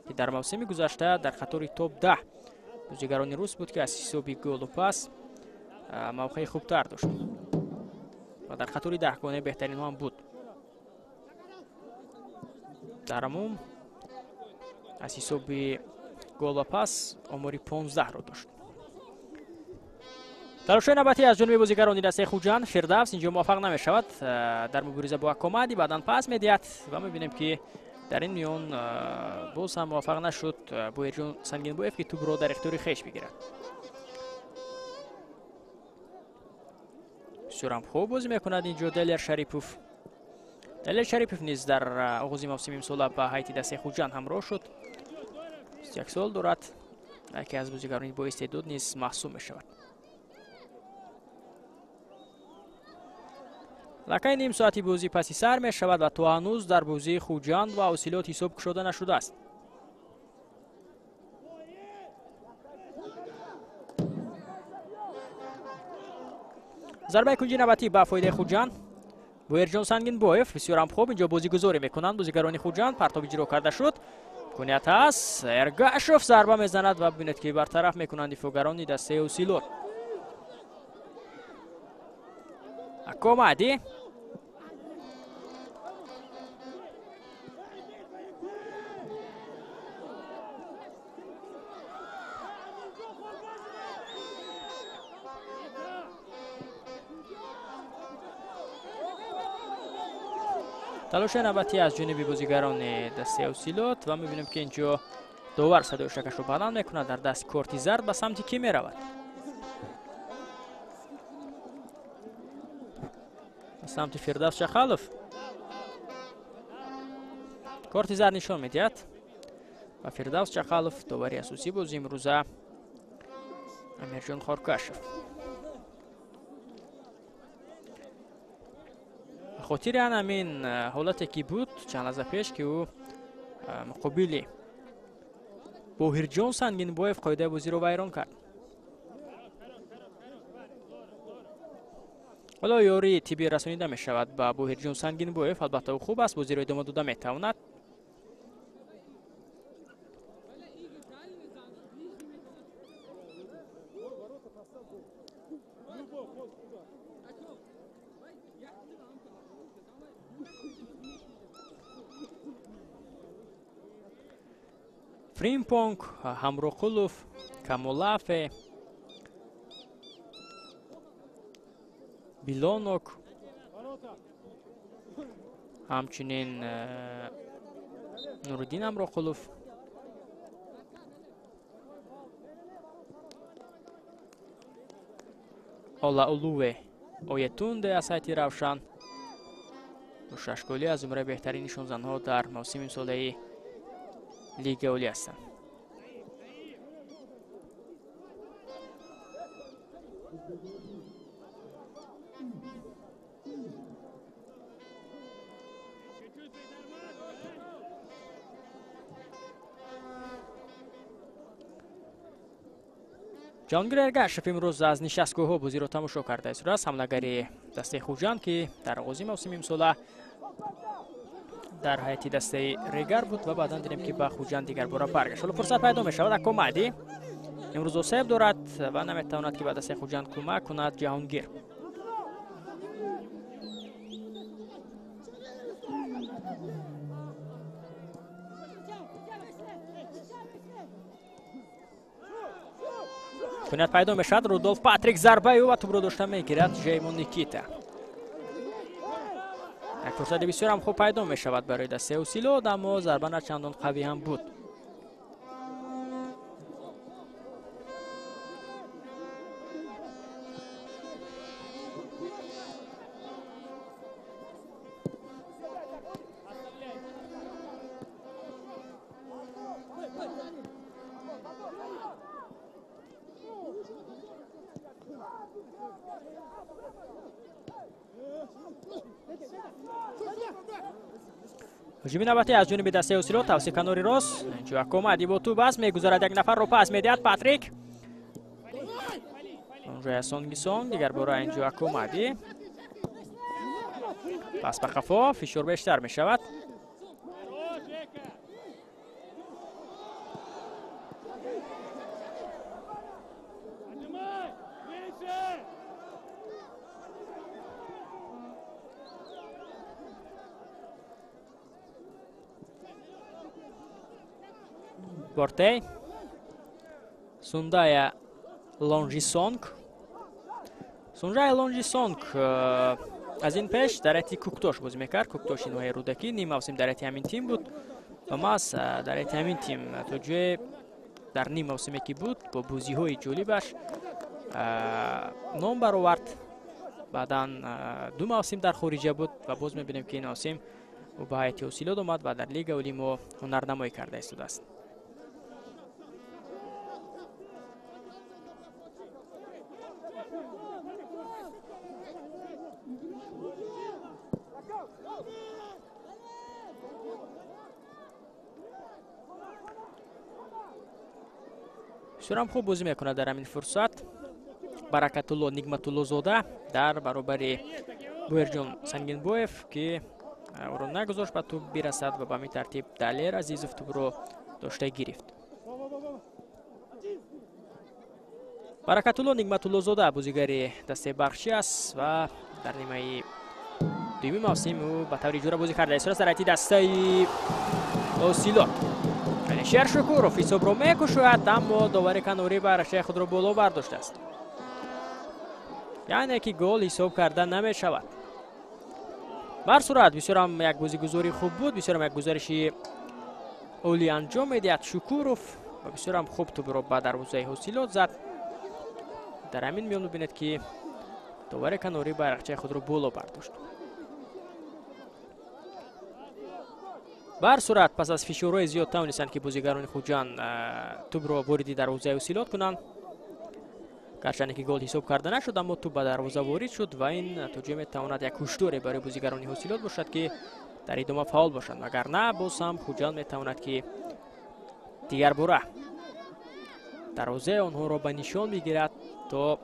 ки дар мавсими гузашта дар қатори топ-10 бозигарони рус буд, ки аз ҳисоби голу пас мавқеи хубтар дошт ва дар қатори даҳгонаи беҳтаринҳо ҳам буд. Дар умум аз ҳисоби гол ва пас омори 15-ро дошт. Талошҳои навбатӣ аз ҷониби бозигарони дастаи Хуҷанд. Фирдавс инҷо муваффақ намешавад дар мубориза бо Акомади, баъдан пас медиҳад ва мебинем, ки дар ин миён боз ҳам муваффақ нашуд Боҳирҷон Сангинбоев, ки тӯбро дар ихтиёри хеш бигирад. Бисёрам хуб бозӣ мекунад инҷо Далер Шарипов. Далер Шарипов низ дар оғози мавсими имсола ба ҳайати дастаи Хуҷанд ҳамроҳ шуд. 21 сол дорад, яке аз бозигарони боистеъдод низ маҳсуб мешавад. Лакай ним соати бозӣ паси сар мешавад ва то ҳанӯз дар бозии Хуҷанд ва Ҳосилот ҳисоб кушода нашудааст. Зарбаи кунҷи навбатӣ ба фоидаи Хуҷанд. Боҳирҷон Сангинбоев бисёрам хуб инҷо бозигузорӣ мекунанд бозигарони Хуҷанд. Партоб иҷро карда шуд. Имконият ҳаст. Эргашов зарба мезанад ва бибинед, ки бартараф мекунанд дифоъгарони дастаи Ҳосилот. Акомади талоши навбатӣ аз ҷониби бозигарони дастаи Ҳосилот ва мебинем, ки инҷо довар садои шакашро баланд мекунад. Дар даст корти зард ба самти кӣ меравад? Ба самти Фирдавс Чақалов. Корти зард нишон медиҳад ба Фирдавс Чақалов довари асосии бозии имрӯза Амирҷон Хоркашев. Хотири ан ҳамин ҳолате ки буд чанд лаҳза пеш, ки ӯ муқобили Боҳирҷон Сангинбоев қоидаи бозиро вайрон кард. Ҳоло ёрии тиббӣ расонида мешавад ба Боҳирҷон Сангинбоев. Албатта ӯ хуб аст, бозиро идома дода метавонад. Фримпонг, Ҳамроқулов, Камолафе, Билонок, ҳамчунин Нуриддин Ҳамроқулов. Олаулуве Оетунде аз ҳайати Равшан. Бо 6 голӣ аз зумраи беҳтарин нишонзанҳо дар мавсими имсолаи Лигаи Олӣ ҳастанд. Ҷаҳонгир Эргашев имрӯз аз нишастгоҳҳо бозиро тамошо карда истодааст. Ҳамлагари дастаи Хуҷанд, ки дар оғози мавсими имсола дар ҳайати дастаи Регар буд ва баъдан дидем, ки ба Хуҷанд дигарбора баргашт. Ҳоло фурсат пайдо мешавад. Акомади имрӯз осеб дорад ва наметавонад, ки ба дастаи Хуҷанд кӯмак кунад. Ҷаҳонгир имконият пайдо мешавад. Рудолф Патрик зарбаи ӯ ва тӯбро дошта мегирад Жеймон Никита. Як фурсати бисёрам хуб пайдо мешавад барои дастаи Ҳосилот, аммо зарба на чандон қавӣ ҳам буд. Ҳуҷуми навбатӣ аз ҷониби дастаи Ҳосилот. Тавсиф канори рост. Инҷо Акомади бо тӯб аст, мегузарад, як нафарро пас медиҳад Патрик. Онҷо Сонгисон, дигарбора инҷо Акомади. Пас ба қафо, фишор бештар мешавад. Бортей, Сундая Лонжисонг. Сунжая Лонжисонг аз ин пеш дар ҳайати Куктош бозӣ мекард. Куктоши ноҳияи Рӯдакӣ ним мавсим дар ҳайати ҳамин тим буд ва маҳз дар ҳайати ҳамин тим то ҷое дар ним мавсиме ки буд бо бозиҳои ҷолибаш ном баровард. Баъдан 2 мавсим дар хориҷа буд ва боз мебинем ки ин мавсим ӯ ба ҳайати Ҳосилот омад ва дар Лига Олии мо ҳунарнамоӣ карда истодааст. Бисёрам хуб бозӣ мекунад дар ҳамин фурсат Баракатулло Нигматуллозода дар баробари Боирҷон Сангинбоев, ки ӯро нагузошт ба тӯб бирасад ва ба ҳамин тартиб Далер Азизов тӯбро дошта гирифт. Баракатулло Нигматуллозода бозигари дастаи Бархчӣ аст ва дар нимаи дуюми мавсим ӯ ба таври иҷора бозӣ карда истодааст дар ҳайати дастаи Ҳосилот. Алишер Шукуров ҳисобро мекушояд, аммо довари канорӣ барашаи худро боло бардоштааст. Яъне ки гол ҳисоб карда намешавад. Бар сурат бисёрам як бозигузори хуб буд, бисёрам як гузариши олӣ анҷом медиҳад Шукуров ва бисёрам хуб тӯбро ба дарвозаи Ҳосилот зад. Дар ҳамин миён мебинед ки довари канорӣ байрақчаи худро боло бардошт. Бар сурат пас аз фишорҳои зиёд тавонистанд ки бозигарони Хуҷанд тӯбро вориди дарвозаи Ҳосилот кунанд. Гарчанде ки гол ҳисоб карда нашуд, аммо тӯб ба дарвоза ворид шуд ва ин то ҷое метавонад як ҳушдоре барои бозигарони Ҳосилот бошад ки дар идома фаъол бошанд, вагарна боз ҳам Хуҷанд метавонад ки дигарбора дарвозаи онҳоро ба нишон бигирад то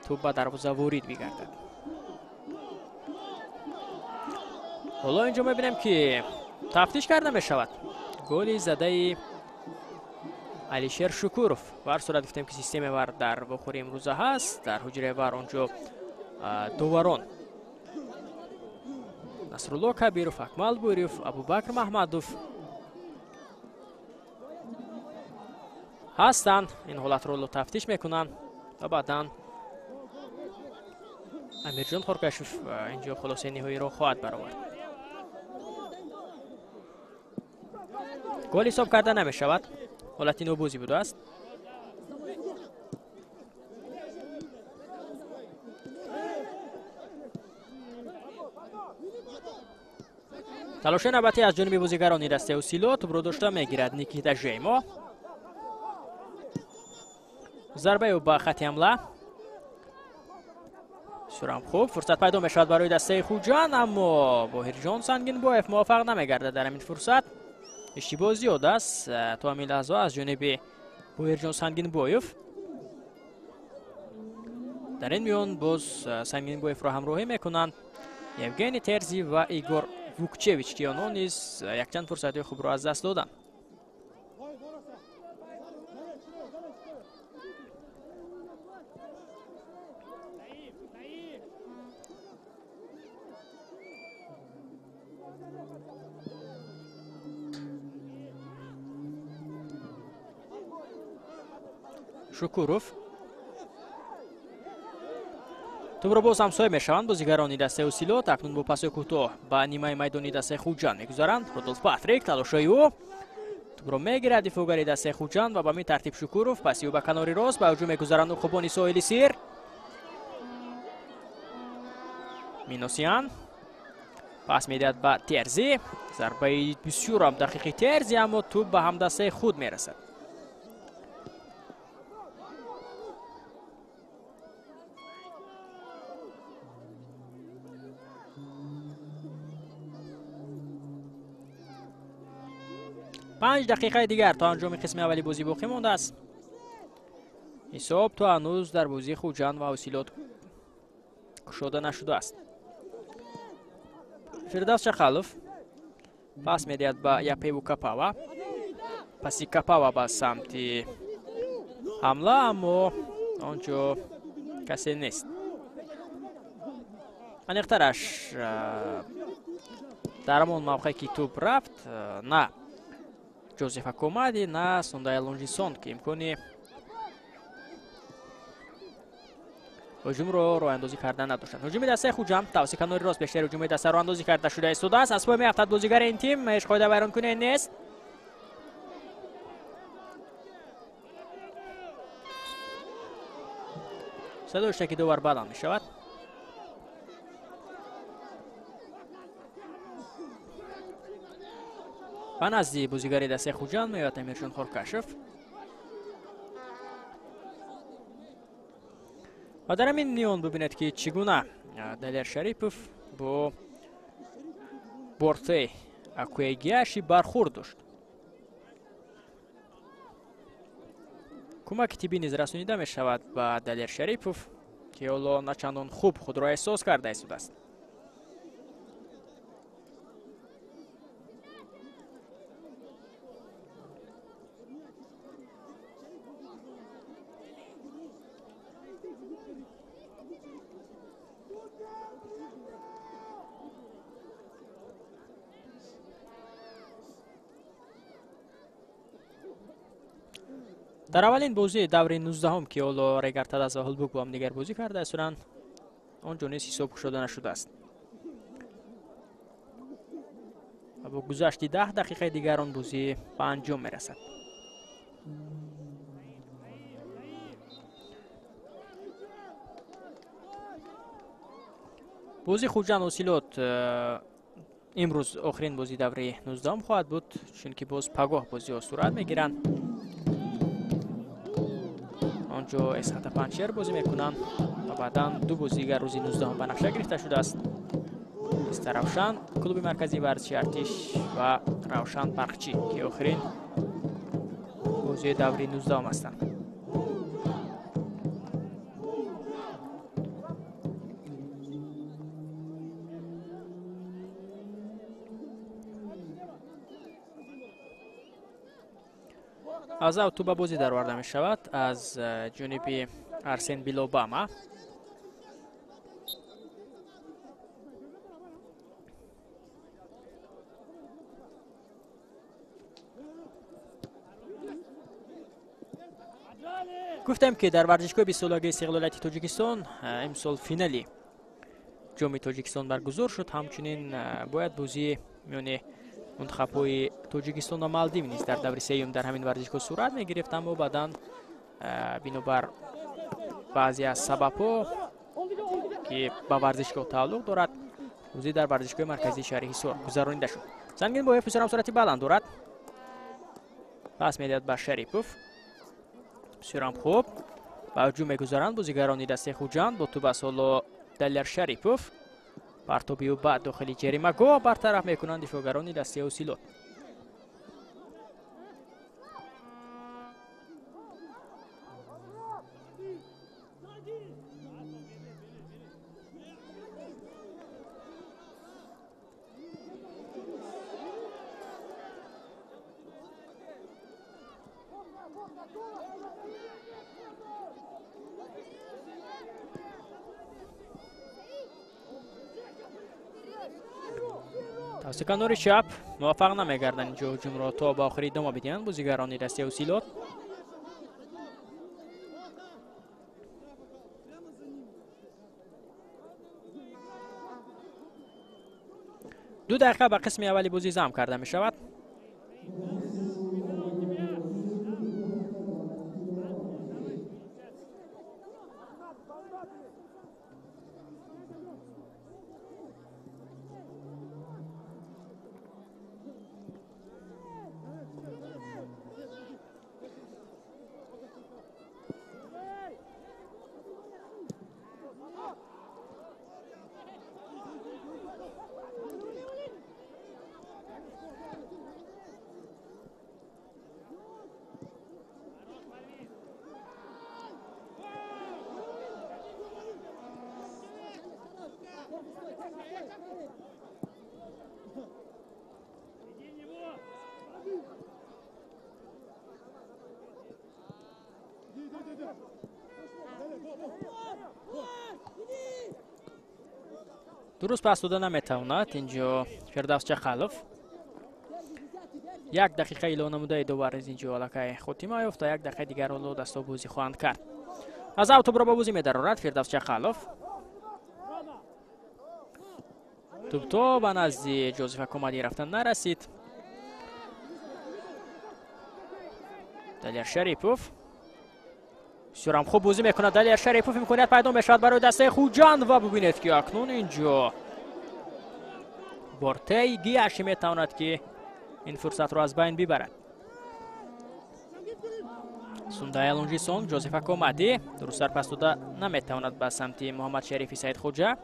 тӯб ба дарвоза ворид бигардад. Ҳоло инҷо мебинем ки тафтиш карда мешавад голи задаи Алишер Шукуров. Бар сурат гуфтем ки системаи вар дар вохӯри имрӯза ҳаст. Дар ҳуҷраи вар онҷо доварон Насрулло Кабиров, Акмал Бурев, Абубакр Маҳмадов ҳастанд. Ин ҳолатро ҳоло тафтиш мекунанд ва баъдан Амирҷон Хоркашев инҷо хулосаи ниҳоиро хоҳад баровард. Гол ҳисоб карда намешавад. Ҳолати нобозӣ будааст. Талоши навбатӣ аз ҷониби бозигарони дастаи Ҳосилот тӯбро дошта мегирад Никита Жеймо. Зарбаи ӯ ба хати ҳамла. Бисёрам хуб фурсат пайдо мешавад барои дастаи Хуҷанд, аммо Боҳирҷон Сангинбоев муваффақ намегардад дар ҳамин фурсат. Иштибоҳ зиёд аст то ҳамин лаҳза аз ҷониби Боҳирҷон Сангинбоев. Дар ин миён боз Сангинбоевро ҳамроҳӣ мекунанд Евгений Терзи ва Игор Вукчевич, ки онҳо низ якчанд фурсатҳои хубро аз даст доданд. Шукуров тӯбро боз ҳамсоя мешаванд бозигарони дастаи Ҳосилот. Акнун бо пасои кӯтоҳ ба нимаи майдони дастаи Хуҷанд мегузаранд. Рудолф Патрик талошои ӯ тӯбро мегирад дифоъгари дастаи Хуҷанд ва ба ҳамин тартиб Шукуров паси ӯ ба канори рост ба ҳуҷум мегузаранд уқубони соҳили сир. Миносян пас медиҳад ба Терзи. Зарбаи бисёрам дақиқи Терзи, аммо тӯб ба ҳамдастаи худ мерасад. 5 дақиқаи дигар то анҷоми қисми аввали бозӣ боқӣ мондааст. Ҳисоб то ҳанӯз дар бозии Хуҷанд ва Ҳосилот кушода нашудааст. Фирдавс Чақалов пас медиҳад ба Япеву Капава. Паси Капава ба самти ҳамла, аммо онҷо касе нест. Аниқтараш дар ҳамон мавқеъ ки тӯб рафт, на Ҷозеф Акомади, на Сондай Лонжисон, ки имкони ҳуҷумро роҳандозӣ кардан надоштанд. Ҳуҷуми дастаи Хуҷанд тавассути канори рост бештари ҳуҷуми даста роҳандозӣ карда шуда истодааст. Аз пой меафтад бозигари ин тим, ҳеҷ қоида вайронкунӣ нест. Садои штаки довар баланд мешавад. Ба назди бозигари дастаи Хуҷанд меояд Амирҷон Хоркашев. Ва дар ҳамин миён бибинед, ки чӣ гуна Далер Шарипов бо Борте Акуэгиаши бархӯрд дошт. Кӯмаки тиббӣ низ расонида мешавад ба Далер Шарипов, ки ҳоло начандон хуб худро эҳсос карда истодааст. Дар аввалин бозии даври 19-ум, ки ҳоло Регар-ТадАЗ ва Ҳулбук бо ҳамдигар бозӣ карда истоданд, он ҷо низ ҳисоб кушода нашудааст. Ва бо гузашти 10 дақиқаи дигар он бозӣ ба анҷом мерасад. Бозии Хуҷанд Ҳосилот имрӯз охирин бозии даври 19-ум хоҳад буд, чунки боз пагоҳ бозиҳо сурат мегиранд. Онҷо Эсхата Панҷшер бозӣ мекунанд ва баъдан ду бозии дигар рӯзи 19-ум ба нақша гирифта шудааст. Истаравшан, клуби марказии варзиши Артиш ва Равшан Барқчӣ, ки охирин бозии даври 19-ум ҳастанд. Аз ав туба бозӣ дароварда мешавад аз ҷониби Арсен Билобама. Гуфтем, ки дар варзишгоҳи 20-солагии истиқлолияти Тоҷикистон имсол финали ҷоми Тоҷикистон баргузор шуд. Ҳамчунин бояд бозии миёни мунтахабҳои Тоҷикистон ва Малдив низ дар даври сеюм дар ҳамин варзишгоҳ сурат мегирифт, аммо баъдан бинобар баъзе аз сабабҳо, ки ба варзишгоҳ тааллуқ дорад, бозӣ дар варзишгоҳи марказии шаҳри Ҳисор гузаронида шуд. Зангинбоев бисёрам суръати баланд дорад, пас медиҳад ба Шарипов. Бисёрам хуб ба ҳуҷум мегузаранд бозигарони дастаи Хуҷанд. Бо туба ҳоло Далер Шарипов. Партоби ӯ ба дохили ҷаримагоҳ бартараф мекунанд дифоъгарони дастаи Ҳосилот. Тавассути канори чап муваффақ намегарданд инҷо ҳуҷумро то ба охир идома бидиҳанд бозигарони дастаи Ҳосилот. Ду дақиқа ба қисми аввали бозӣ зам карда мешавад. Дуруст пас дода наметавонад инҷо Фирдавс Чақалов. 1 дақиқа илова намудаи довар аз инҷо аллакай хотима ёфта, 1 дақиқаи дигар ҳоло дастҳо бозӣ хоҳанд кард. Аз ав тӯбро ба бозӣ медарорад Фирдавс Чақалов. Тӯб то ба назди Ҷозеф Акомадӣ рафтан нарасид. Далер Шарипов бисёрам хуб бозӣ мекунад. Далер Шарипов имконият пайдо мешавад барои дастаи Хуҷанд ва бубинед, ки акнун инҷо Бортей Гияши метавонад, ки ин фурсатро аз байн бибарад. Сундай Лунҷисон, Ҷозеф Акомадӣ дурусттар пас дода наметавонад ба самти Муҳаммад Шарифи Саидхоҷа.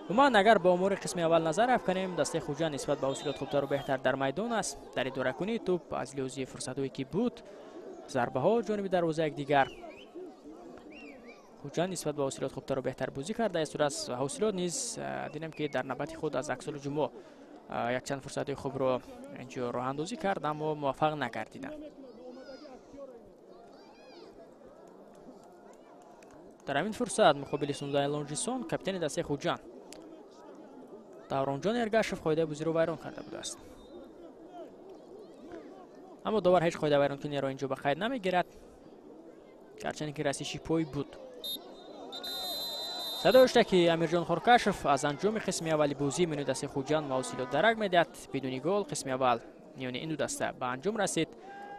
Умуман агар ба омори қисми аввал назар афканем, дастаи Хуҷанд нисбат ба ҳосилот хубтару беҳтар дар майдон аст. Дар идоракунии тӯб аз лиҳози фурсатҳое ки буд, зарбаҳо ҷониби дарвоза якдигар, Хуҷанд нисбат ба ҳосилот хубтару беҳтар бозӣ кардааст. Сурат ҳосилот низ дидем, ки дар навбати худ аз аксолу ҷумъо якчанд фурсатҳои хубро инҷо роҳандозӣ кард, аммо муваффақ нагардиданд. Дар ҳамин фурсат муқобили Сундай Лонҷисон капитани дастаи Хуҷанд Давронҷон Эргашев қоидаи бозиро вайрон карда будааст. Аммо довар ҳеҷ қоида вайронкуниро инҷо ба қайд намегирад, гарчанде ки расиши пой буд. Садо дошта, ки Амирҷон Хоркашев аз анҷоми қисми аввали бозӣ миёни дастаи Хуҷанд ва ҳосилот дарак медиҳад. Бидуни гол қисми аввал миёни ин ду даста ба анҷом расид.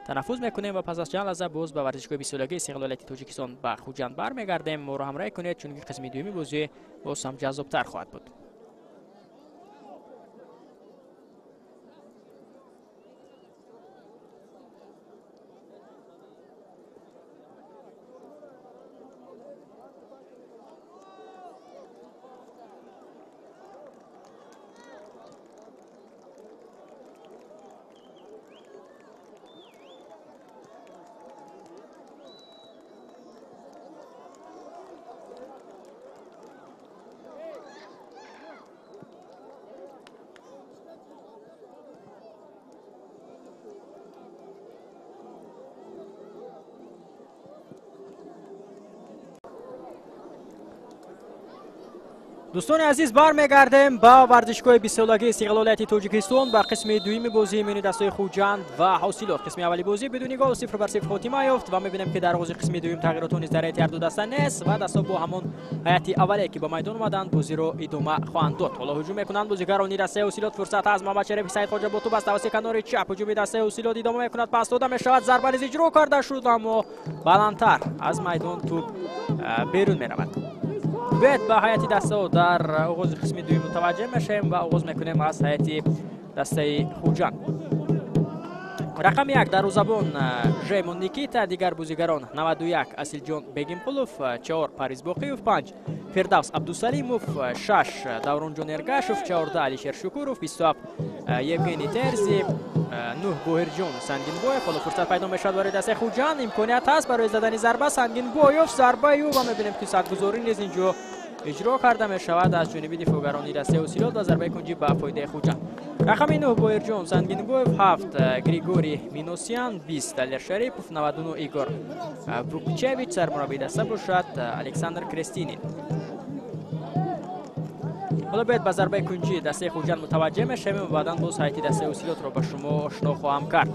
Танаффус мекунем ва пас аз чанд лаҳза боз ба варзишгоҳи бистсолагии истиқлолияти Тоҷикистон ба Хуҷанд бармегардем. Моро ҳамроҳӣ кунед, чунки қисми дуюми бозӣ боз ҳам ҷаззобтар хоҳад буд. Дӯстони азиз, бармегардем ба варзишгоҳи бистсолагии истиқлолияти Тоҷикистон ба қисми дуюми бозии миёни дастаи Хуҷанд ва ҳосилот. Қисми аввали бозӣ бидуни гол 0-0 хотима ёфт ва мебинем, ки дар оғози қисми дуюм тағйиротҳо низ дар ҳайати ҳарду даста нест ва дастҳо бо ҳамон ҳайати аввале, ки ба майдон омаданд, бозиро идома хоҳанд дод. Ҳоло ҳуҷум мекунанд бозигарони дастаи ҳосилот. Фурсат аз Муҳаммад Шарифи Саидхоҷа бо тӯб аз тавассути канори чап ҳуҷуми дастаи ҳосилот идома мекунад. Пас дода мешавад, зарба низ иҷро карда шуд, аммо баландтар аз майдон тӯб берун меравад. Биёед ба ҳайати дастаҳо дар оғози қисми дуюм мутаваҷҷеҳ мешавем ва оғоз мекунем аз ҳайати дастаи Хуҷанд. Рақами 1 дарвозабон Жемон Никита, дигар бозигарон 91 Асилҷон Бегимқулов, 4 Париз Боқиев, 5 Фирдавс Абдусалимов, 6 Давронҷон Эргашев, 14 Алишер Шукуров, 27 Евгений Терзи, 9 Боҳирҷон Сангинбоев. Ҳоло фурсат пайдо мешавад барои дастаи Хуҷанд. Имконият ҳаст барои задани зарба. Сангинбоев зарбаи ӯ ва мебинем, ки садгузорӣ низ инҷо иҷро карда мешавад аз ҷониби дифоъгарони дастаи ҳосилот ва зарбаи кунҷӣ ба фоидаи Хуҷанд. Рақами 9 Боҳирҷон Сангинбоев, 7 Григорий Миносян, 20 Далер Шарипов, 99 Игор Вукчевич, сармураббии даста бошад Александр Крестинин. Ҳоло биёед ба зарбаи кунҷии дастаи Хуҷанд мутаваҷҷеҳ мешавем ва баъдан боз ҳайати дастаи ҳосилотро ба шумо ошно хоҳам кард.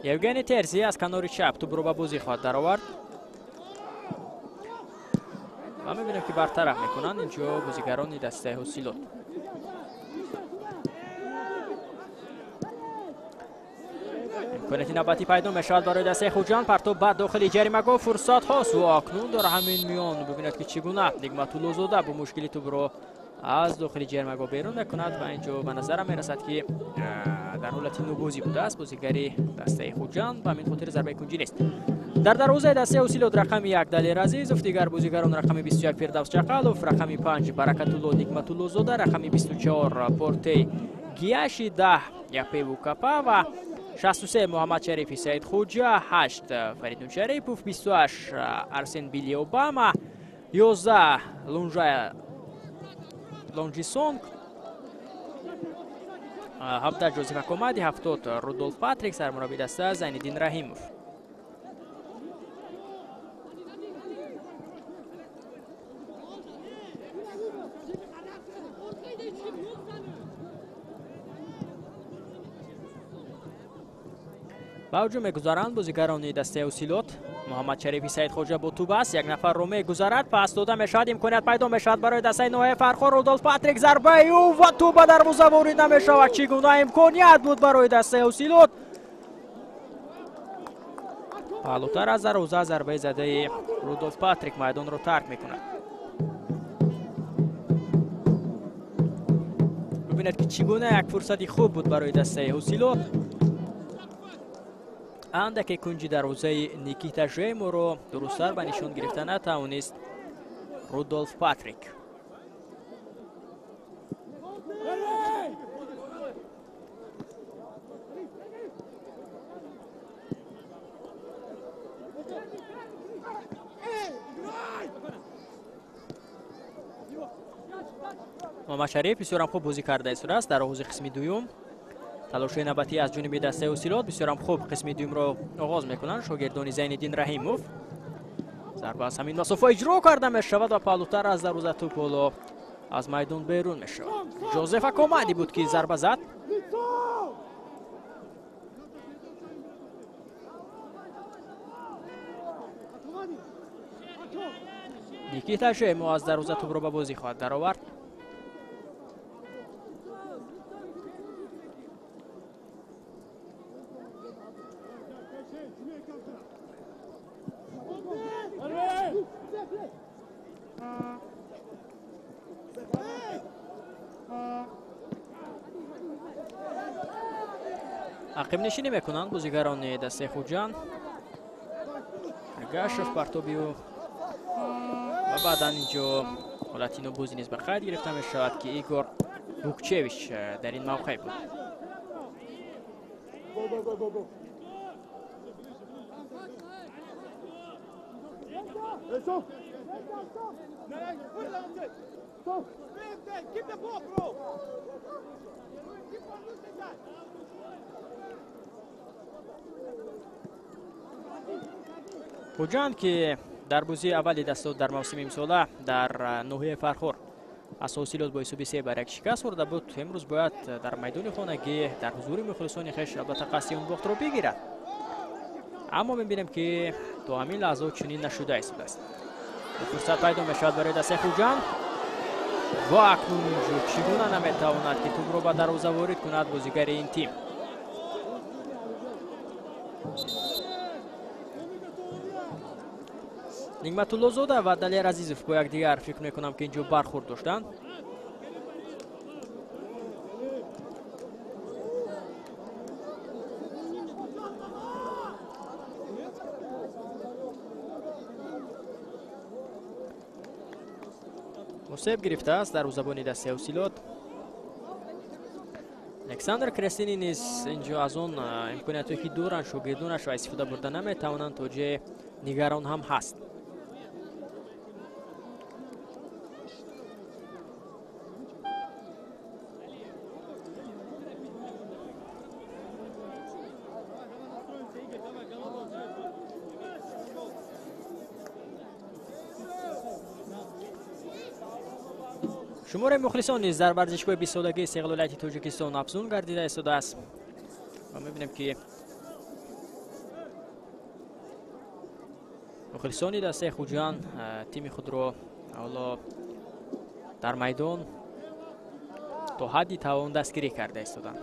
Евгений Терзи аз канори чап тӯбро ба бозӣ хоҳад даровард ва мебинем, ки бартараф мекунанд инҷо бозигарони дастаи ҳосилот. Имконияти навбатӣ пайдо мешавад барои дастаи Хуҷанд. Партоб ба дохили ҷаримагоҳ, фурсат ҳаст ва акнун дар ҳамин миён бубинед, ки чӣ гуна Нигматуллозода бо мушкили тӯбро аз дохили ҷаримагоҳ берун мекунад ва инҷо ба назарам мерасад, ки дар ҳолати нобозӣ будааст бозигари дастаи Хуҷанд, ба ҳамин хотир зарбаи кунҷӣ нест. Дар дарвозаи дастаи ҳосилот рақами 1 Далер Азизов, дигар бозигарон рақами 21 Фирдавс Чақалов, рақами 5 Баракатулло Нигматуллозода, рақами 24 Портей Гияши, 10 Япеву Капава, 63 Муҳаммад Шарифи Саидхоҷа, 8 Фаридун Шарипов, 28 Арсен Билли Обама, 11 Лунжая Лонҷисонг, 17 Ҷозеф Акомади, 70 Рудолф Патрик, сармураббии даста Зайниддин Раҳимов. Ба ҳуҷум мегузаранд бозигарони дастаи Ҳосилот. Муҳаммадшарифи Саидхоҷа бо тӯб аст, як нафарро мегузарад, пас дода мешавад, имконият пайдо мешавад барои дастаи ноҳияи Фархор. Рудолф Патрик, зарбаи ӯ ва тӯб ба дарвоза ворид намешавад. Чӣ гуна имконият буд барои дастаи Ҳосилот! Паҳлӯтар аз дарвоза зарбаи задаи Рудолф Патрик майдонро тарк мекунад. Бибинед, ки чӣ гуна як фурсати хуб буд барои дастаи Ҳосилот. Андаке кунҷи дарвозаи Никита Жеморо дурусттар ба нишон гирифта натавонист Рудолф Патрик. Муҳаммадшариф бисёрам хуб бозӣ карда истодааст дар оғози қисми дуюм. Талошҳои навбатӣ аз ҷониби дастаи Ҳосилот бисёрам хуб қисми дуюмро оғоз мекунанд шогирдони Зайниддин Раҳимов. Зарба аз ҳамин масофа иҷро карда мешавад ва паҳлӯтар аз дарвоза тӯб ҳоло аз майдон берун мешавад. Жозеф Акомади буд, ки зарба зад. Никита Жемо аз дарвоза тӯбро ба бозӣ хоҳад даровард. Ақибнишинӣ мекунанд бозигарони дастаи Хуҷанд. Гашев партоби ӯ ва баъдан инҷо ҳолати нобозӣ низ ба қайд гирифта мешавад, ки Игор Букчевич дар ин мавқеъ буд. Хуҷанд, ки дар бозии аввали дастот дар мавсими имсола дар ноҳияи Фархор аз Ҳосилот бо ҳисоби 3-1 шикаст хӯрда буд, имрӯз бояд дар майдони хонагӣ дар ҳузури мухлисони хеш албатта қасди он бохтро бигирад. Аммо мебинем, ки то ҳамин лаҳза чунин нашуда истодааст. Фурсат пайдо мешавад барои дастаи Хуҷанд ва акнун инҷо чӣ гуна наметавонад, ки тӯбро ба дарвоза ворид кунад бозигари ин тим. Нигматуллозода ва Далер Азизов бо якдигар фикр мекунам, ки инҷо бархӯрд доштанд. Мусеб гирифтааст дарвозабони дастаи Ҳосилот. Александр Крестини низ инҷо аз он имкониятҳое, ки доранд шогирдонаш ва истифода бурда наметавонанд, то ҷое нигарон ҳам ҳаст. Шумораи мухлисон низ дар варзишгоҳи бистсолагии истиқлолияти Тоҷикистон афзун гардида истодааст ва мебинем, ки мухлисони дастаи Хуҷанд тими худро ҳоло дар майдон то ҳадди тавон дастгирӣ карда истоданд.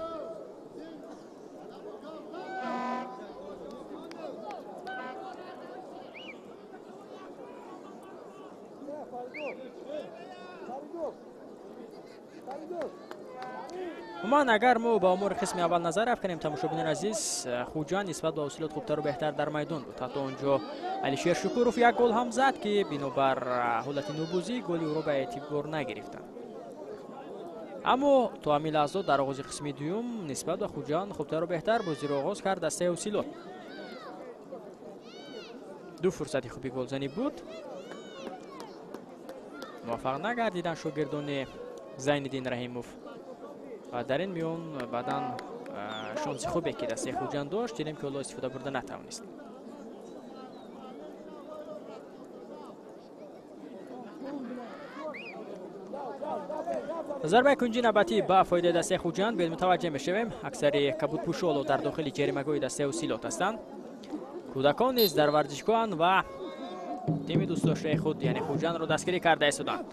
Умуман, агар мо ба омори қисми аввал назар афканем, тамошобинони азиз, Хуҷанд нисбат ба Ҳосилот хубтару беҳтар дар майдон буд. Ҳатто онҷо Алишер Шукуров як гол ҳам зад, ки бинобар ҳолати нобозӣ голи ӯро ба эътибор нагирифтанд. Аммо то ҳамин лаҳза дар оғози қисми дуюм нисбат ба Хуҷанд хубтару беҳтар бозиро оғоз кард дастаи Ҳосилот. Ду фурсати хуби голзанӣ буд, муваффақ нагардиданд шогирдони Зайниддин Раҳимов ва дар ин миён баъдан шонси хубе, ки дастаи Хуҷанд дошт, дидем, ки ҳоло истифода бурда натавонист. Зарбаи кунҷи навбатӣ ба фоидаи дастаи Хуҷанд. Бед мутаваҷҷеҳ мешавем, аксари кабудпӯшоло дар дохили ҷаримагоҳи дастаи Ҳосилот ҳастанд. Кӯдакон низ дар варзишгоҳанд ва тими дӯстдоштаи худ, яъне Хуҷандро дастгирӣ карда истоданд.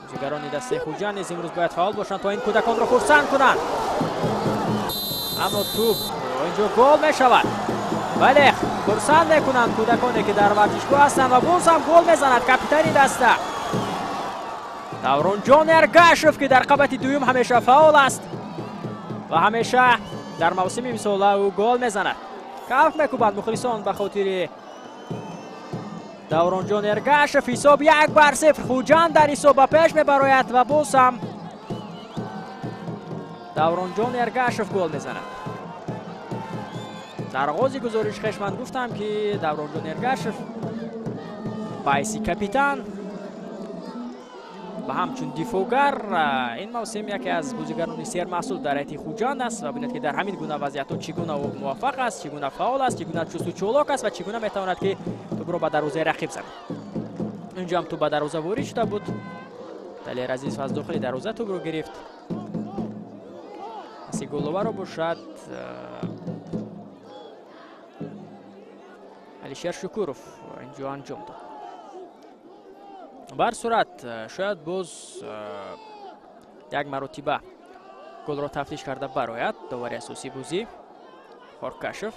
Бозигарони дастаи Хуҷанд низ имрӯз бояд фаъол бошанд, то ин кӯдаконро хурсанд кунанд. Аммо тӯб инҷо гол мешавад. Бале, хурсанд мекунанд кӯдаконе, ки дар варзишгоҳ ҳастанд ва боз ҳам гол мезанад капитани даста Давронҷон Эргашев, ки дар қабати дуюм ҳамеша фаъол аст ва ҳамеша дар мавсими имсола ӯ гол мезанад. Каф мекӯбанд мухлисон ба хотири Давронҷон Эргашев. Ҳисоб 1-0. Хуҷанд дар ҳисоб ба пеш мебарояд ва боз ҳам Давронҷон Эргашев гол мезанад. Дар оғози гузориш хеш ман гуфтам, ки Давронҷон Эргашев ба ҳайси капитан ва ҳамчун дифоъгар ин мавсим яке аз бозигарони сермаҳсул дар ҳайати Хуҷанд аст ва бинед, ки дар ҳамин гуна вазъиятҳо чӣ гуна ӯ муваффақ аст, чӣ гуна фаъол аст, чӣ гуна чусту чолок аст ва чӣ гуна метавонад, ки тӯбро ба дарвозаи рақиб занад. Инҷо ҳам тӯб ба дарвоза ворид шуда буд. Далер Азизов аз дохили дарвоза тӯбро гирифт. Паси головаро бошад Алишер Шукуров инҷо анҷом дод. Бар сурат шояд боз як маротиба голро тафтиш карда барояд довари асосии бозӣ Хоркашев.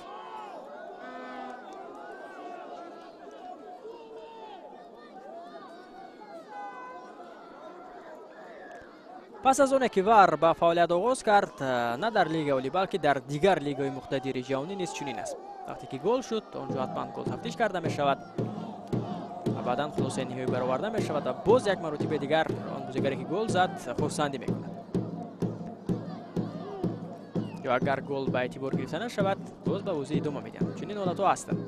Пас аз оне ки ВАР ба фаъолият оғоз кард, на дар лигаи олӣ, балки дар дигар лигаҳои муқтадири ҷаҳонӣ низ чунин аст. Вақте ки гол шуд, он ҷо ҳатман гол тафтиш карда мешавад ва баъдан хулосаи ниҳоӣ бароварда мешавад ва боз як маротиба дигар он бозигаре, ки гол зад, хурсандӣ мекунад. Ё агар гол ба эътибор гирифта нашавад, боз ба бозӣ идома медиҳанд. Чунин ҳолатҳо ҳастанд.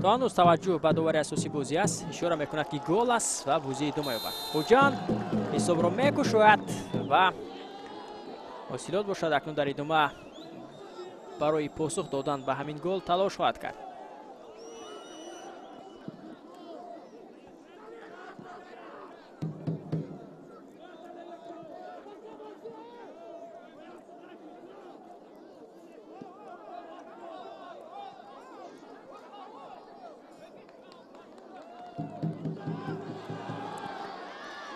То ҳанӯз таваҷҷӯҳ ба довари асосии бозӣ аст, ишора мекунад, ки гол аст ва бозӣ идома ёбад. Хуҷанд ҳисобро мекушояд ва Ҳосилот бошад акнун дар идома барои посух додан ба ҳамин гол талош хоҳад кард.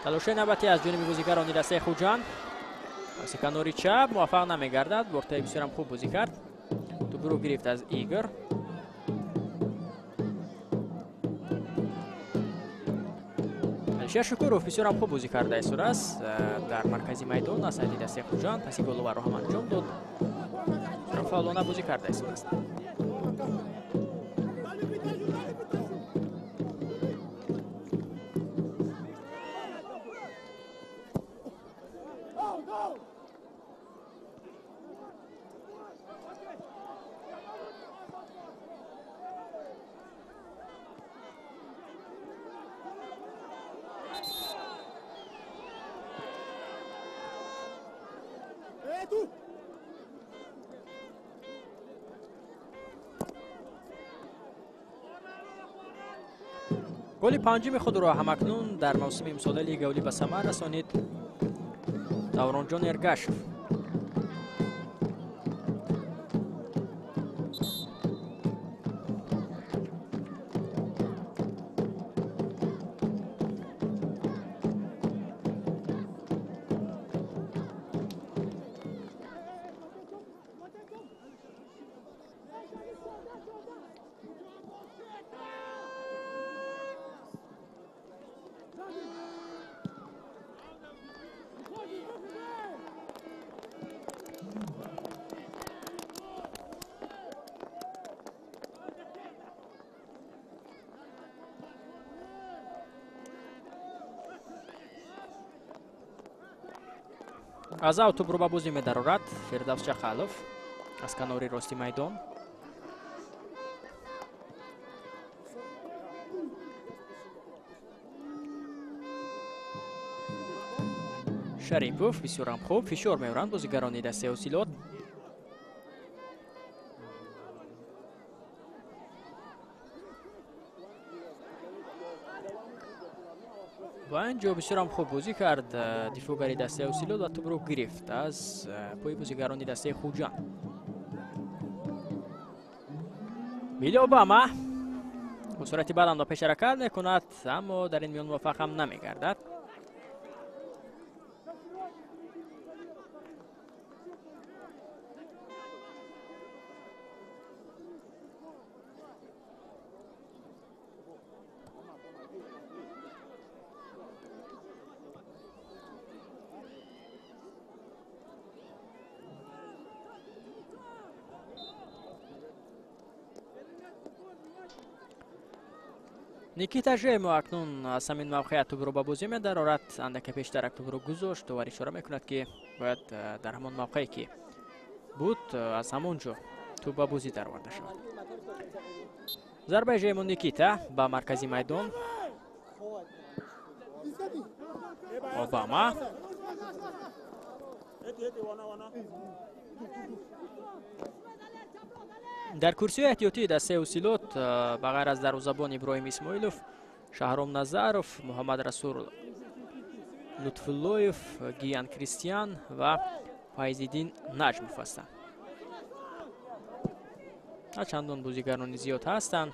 Талоши навбатӣ аз ҷониби бозигарони дастаи Хуҷанд. Паси канори чап муваффақ намегардад. Бортаи бисёрам хуб бозӣ кард. Тӯбро гирифт аз Игор. Алишер Шукуров бисёрам хуб бозӣ карда истодааст дар маркази майдон аз ҳайати дастаи Хуҷанд. Паси головаро ҳам анҷом дод. Фаъолона бозӣ карда истодааст. Голи панҷуми худро ҳамакнун дар мавсими имсолаи лигаи олӣ ба самар расонид Давронҷон Эргашев. Аз ав тӯбро ба бозӣ медарорад Фирдавс Чақалов аз канори рости майдон. Шарипов бисёрам хуб фишор меоранд бозигарони дастаи Ҳосилот. Ва инҷо бисёрам хуб бозӣ кард дифоъгари дастаи Ҳосилот ва тӯбро гирифт аз пои бозигарони дастаи Хуҷанд. Билли Обама бо суръати баланд ба пеш ҳаракат мекунад, аммо дар ин миён муваффақ ҳам намегардад. Никита Жемо акнун аз ҳамин мавқеият тӯбро ба бозӣ медарорад. Андаке пештарак тӯбро гузошт. Довар ишора мекунад, ки бояд дар ҳамон мавқее ки буд, аз ҳамон ҷо тӯб ба бозӣ дароварда шавад. Зарбаи Жемо Никита ба маркази майдон. Обама дар курсиҳои эҳтиётии дастаи Ҳосилот ба ғайр аз дарвозабон Иброҳим Исмоилов, Шаҳром Назаров, Муҳаммад Расул Лутфуллоев, Гиян Кристиан ва Файзиддин Наҷмов ҳастанд. Чандон бозигарони зиёд ҳастанд.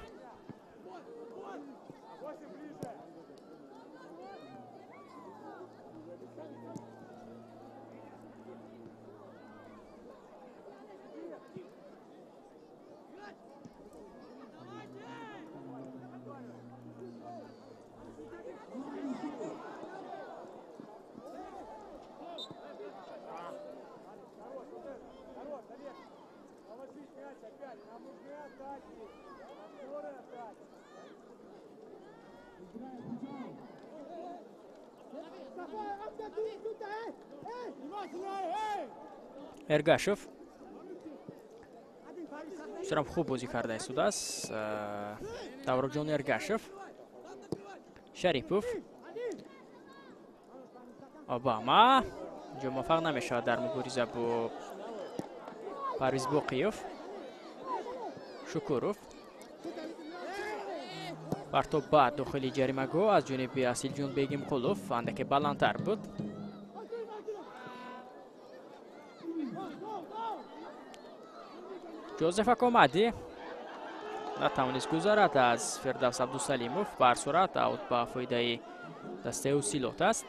Эргашев бисёрам хуб бозӣ карда истодааст. Давроҷон Эргашев, Шарипов, Обама инҷо муваффақ намешавад дар мубориза бо Парвиз Боқиев. Шукуров партоб ба дохили ҷаримагоҳ аз ҷониби Асилҷон Бегимқулов андаке баландтар буд. Ҷозеф Акомади натавонист гузарад аз Фирдавс Абдусалимов. Ба ҳар сурат аут ба фоидаи дастаи Ҳосилот аст.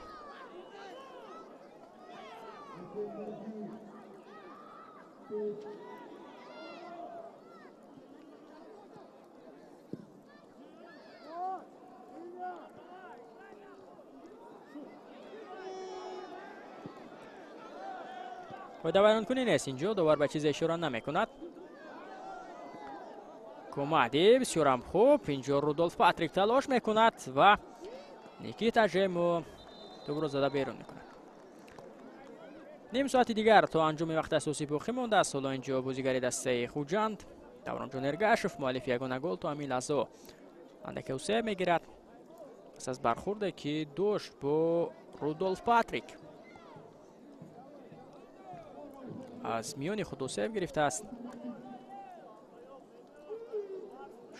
Қоидавайронкунӣ нест инҷо, довар ба чизе ишора намекунад. Комади бисёрам хуб, инҷо Рудолф Патрик талош мекунад ва Никита Жемо тӯбро зада берун мекунад. Ним соати дигар то анҷоми вақти асосӣ боқӣ мондааст. Ҳоло инҷо бозигари дастаи Хуҷанд Давронҷон Эргашев муаллифи ягона гол то ҳамин лаҳза андаке усеб мегирад пас аз бархурде ки дошт бо Рудолф Патрик. Аз миёни худ усеб гирифтааст.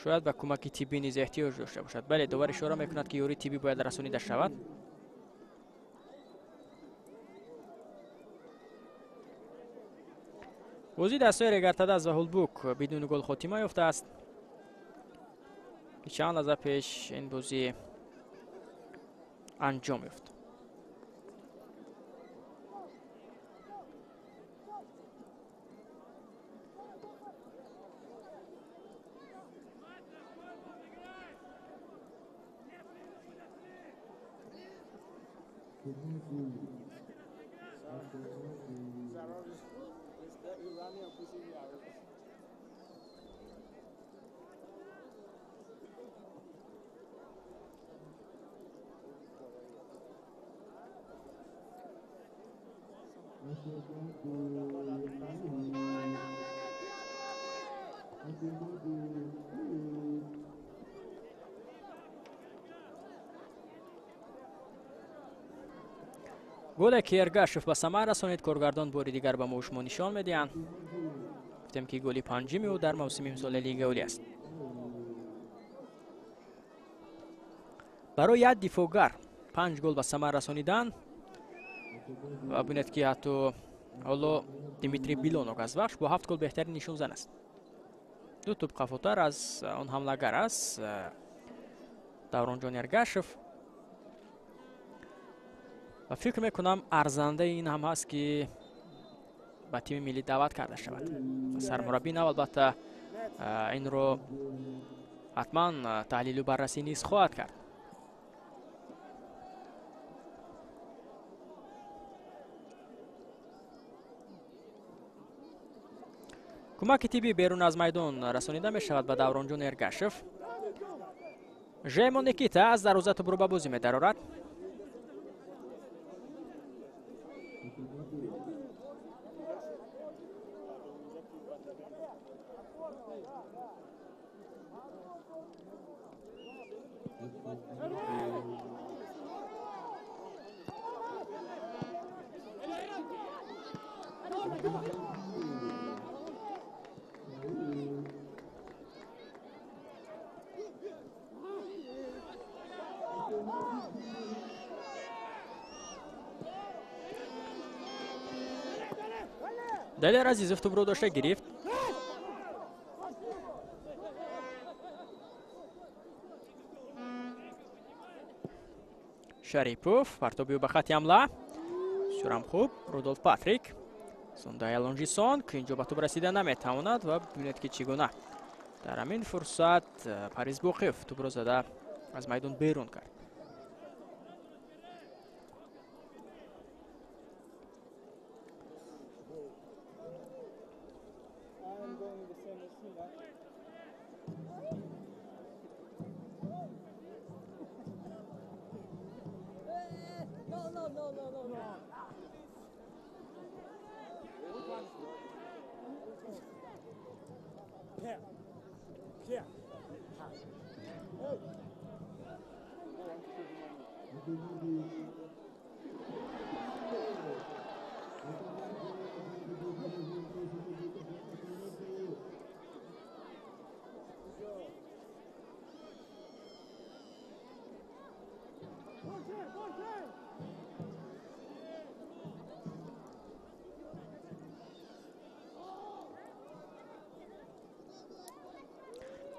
Шояд ба кӯмаки тиббӣ низ эҳтиёҷ дошта бошад. Бале, довар ишора мекунад, ки ёрии тиббӣ бояд расонида шавад. Бозии дастаи Регартадаз ва Ҳулбук бидуни гол хотима ёфтааст. Чанд лаҳза пеш ин бозӣ анҷом ёфт. Голе ки Эргашев ба самар расонид, коргардон бори дигар ба мо шумо нишон медиҳанд. Гуфтем ки голи панҷуми ӯ дар мавсими имсоли Лигаи Олӣ аст. Барои як дифоъгар 5 гол ба самар расониданд ва бинед ки ҳатто ҳоло Дмитрий Билонок аз Вахш бо 7 гол беҳтарин нишонзан аст. 2 тӯб қафотар аз он ҳамлагар аст Давронҷон Эргашев. Ва фикр мекунам арзандаи ин ҳам ҳаст ки ба тими миллӣ даъват карда шавад. Сармураббӣ нав албатта инро ҳатман таҳлилу баррасӣ низ хоҳад кард. Кӯмаки тиббӣ берун аз майдон расонида мешавад ба Давронҷон Эргашев. Жемо Никита аз дарвоза тӯбро ба бозӣ медарорад. Далер Азизов тӯбро дошта гирифт. Шарипов партоби ӯ ба хатти ҳамла. Бисёрам хуб. Рудолф Патрик. Сундай Алонжисон ки инҷо ба тӯб расида наметавонад ва бибинед ки чӣ гуна дар ҳамин фурсат Париз Боқиев тӯбро зада аз майдон берун кард.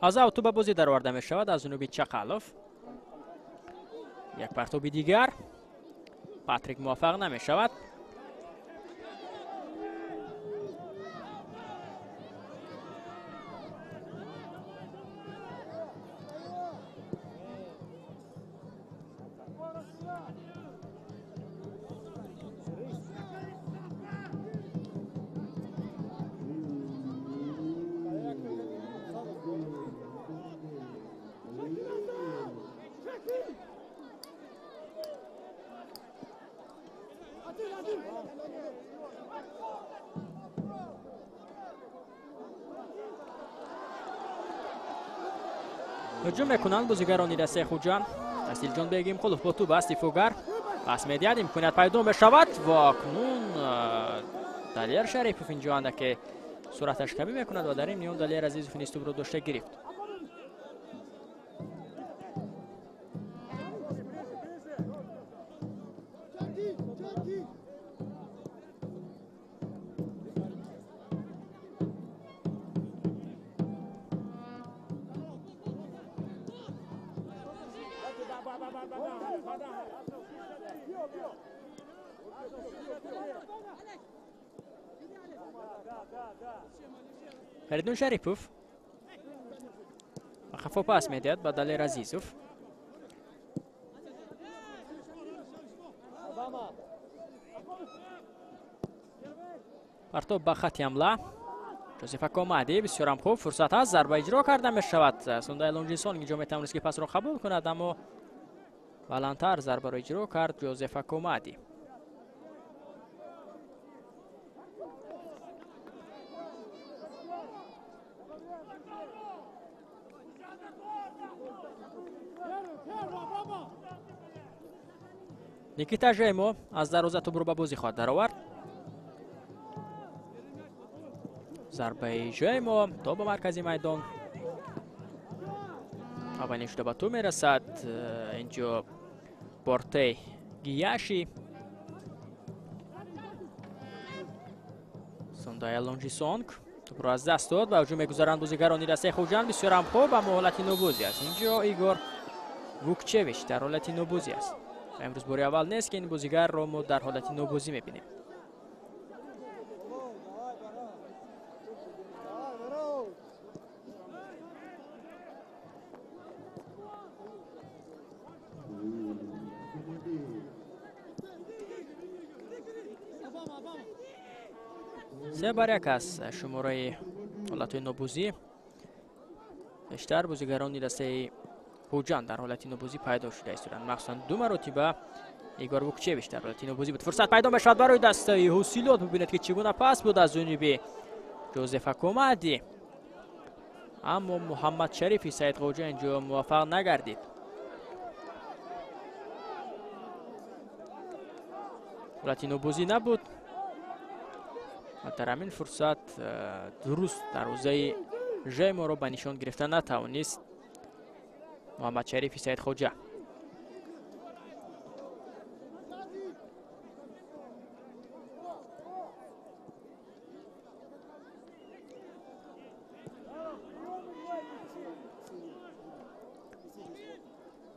Аз ав тӯб ба бозӣ дароварда мешавад аз ҷануби Чақалов. Як партоби дигар. Патрик муваффақ намешавад. Ҳуҷум мекунанд бозигарони дастаи Хуҷанд. Асилҷон Бегимқулов бо тӯб аст ифогар. Пас медиҳад, имконият пайдо мешавад ва акнун Далер Шарипов инҷо андаке сураташ камӣ мекунад ва дар ин миён Далер Азизов низ тӯбро дошта гирифт. Фаридун Шарипов хафо пас медиҳад ба Далер Азизов. Партоб ба хатти ҳамла. Ҷозефа Комади бисёрам хуб фурсат ҳаст, зарба иҷро карда мешавад. Сундай Лонжинсон инҷо метавонист ки пасро қабул кунад, аммо баландтар зарбаро иҷро кард Ҷозефа Комади. Никита Жемо аз дарвоза тӯбро ба бозӣ хоҳад даровард. Зарбаи Жемо то ба маркази майдон. Аввалин шуда ба тӯб мерасад. Инҷо Бортей Гияши. Сондай Лонжисонг тӯпро аз даст дод ва ҳуҷум мегузаранд бозигарони дастаи Хуҷанд. Бисёр ҳам хуб, аммо ҳолати нобозӣ аст. Инҷо Игор Вукчевич дар ҳолати нобозӣ аст. Ва имрӯз бори аввал нест, ки ин бозигарро мо дар ҳолати нобозӣ мебинем. 3-1 аст шумораи ҳолатҳои нобозӣ. Бештар бозигарони дастаи Хуҷанд дар ҳолати нобозӣ пайдо шуда истоданд. Махсусан ду маротиба Игор Вукчевич дар ҳолати нобозӣ буд. Фурсат пайдо мешавад барои дастаи Ҳосилот. Бубинед, ки чӣ гуна пас буд аз ҷониби Ҷозеф Акомади, аммо Муҳаммад Шарифи Саидхоҷа инҷо муваффақ нагардид. Ҳолати нобозӣ набуд ва дар ҳамин фурсат дуруст дарвозаи Жеморо ба нишон гирифта натавонист Муҳаммад Шарифи Саидхоҷа.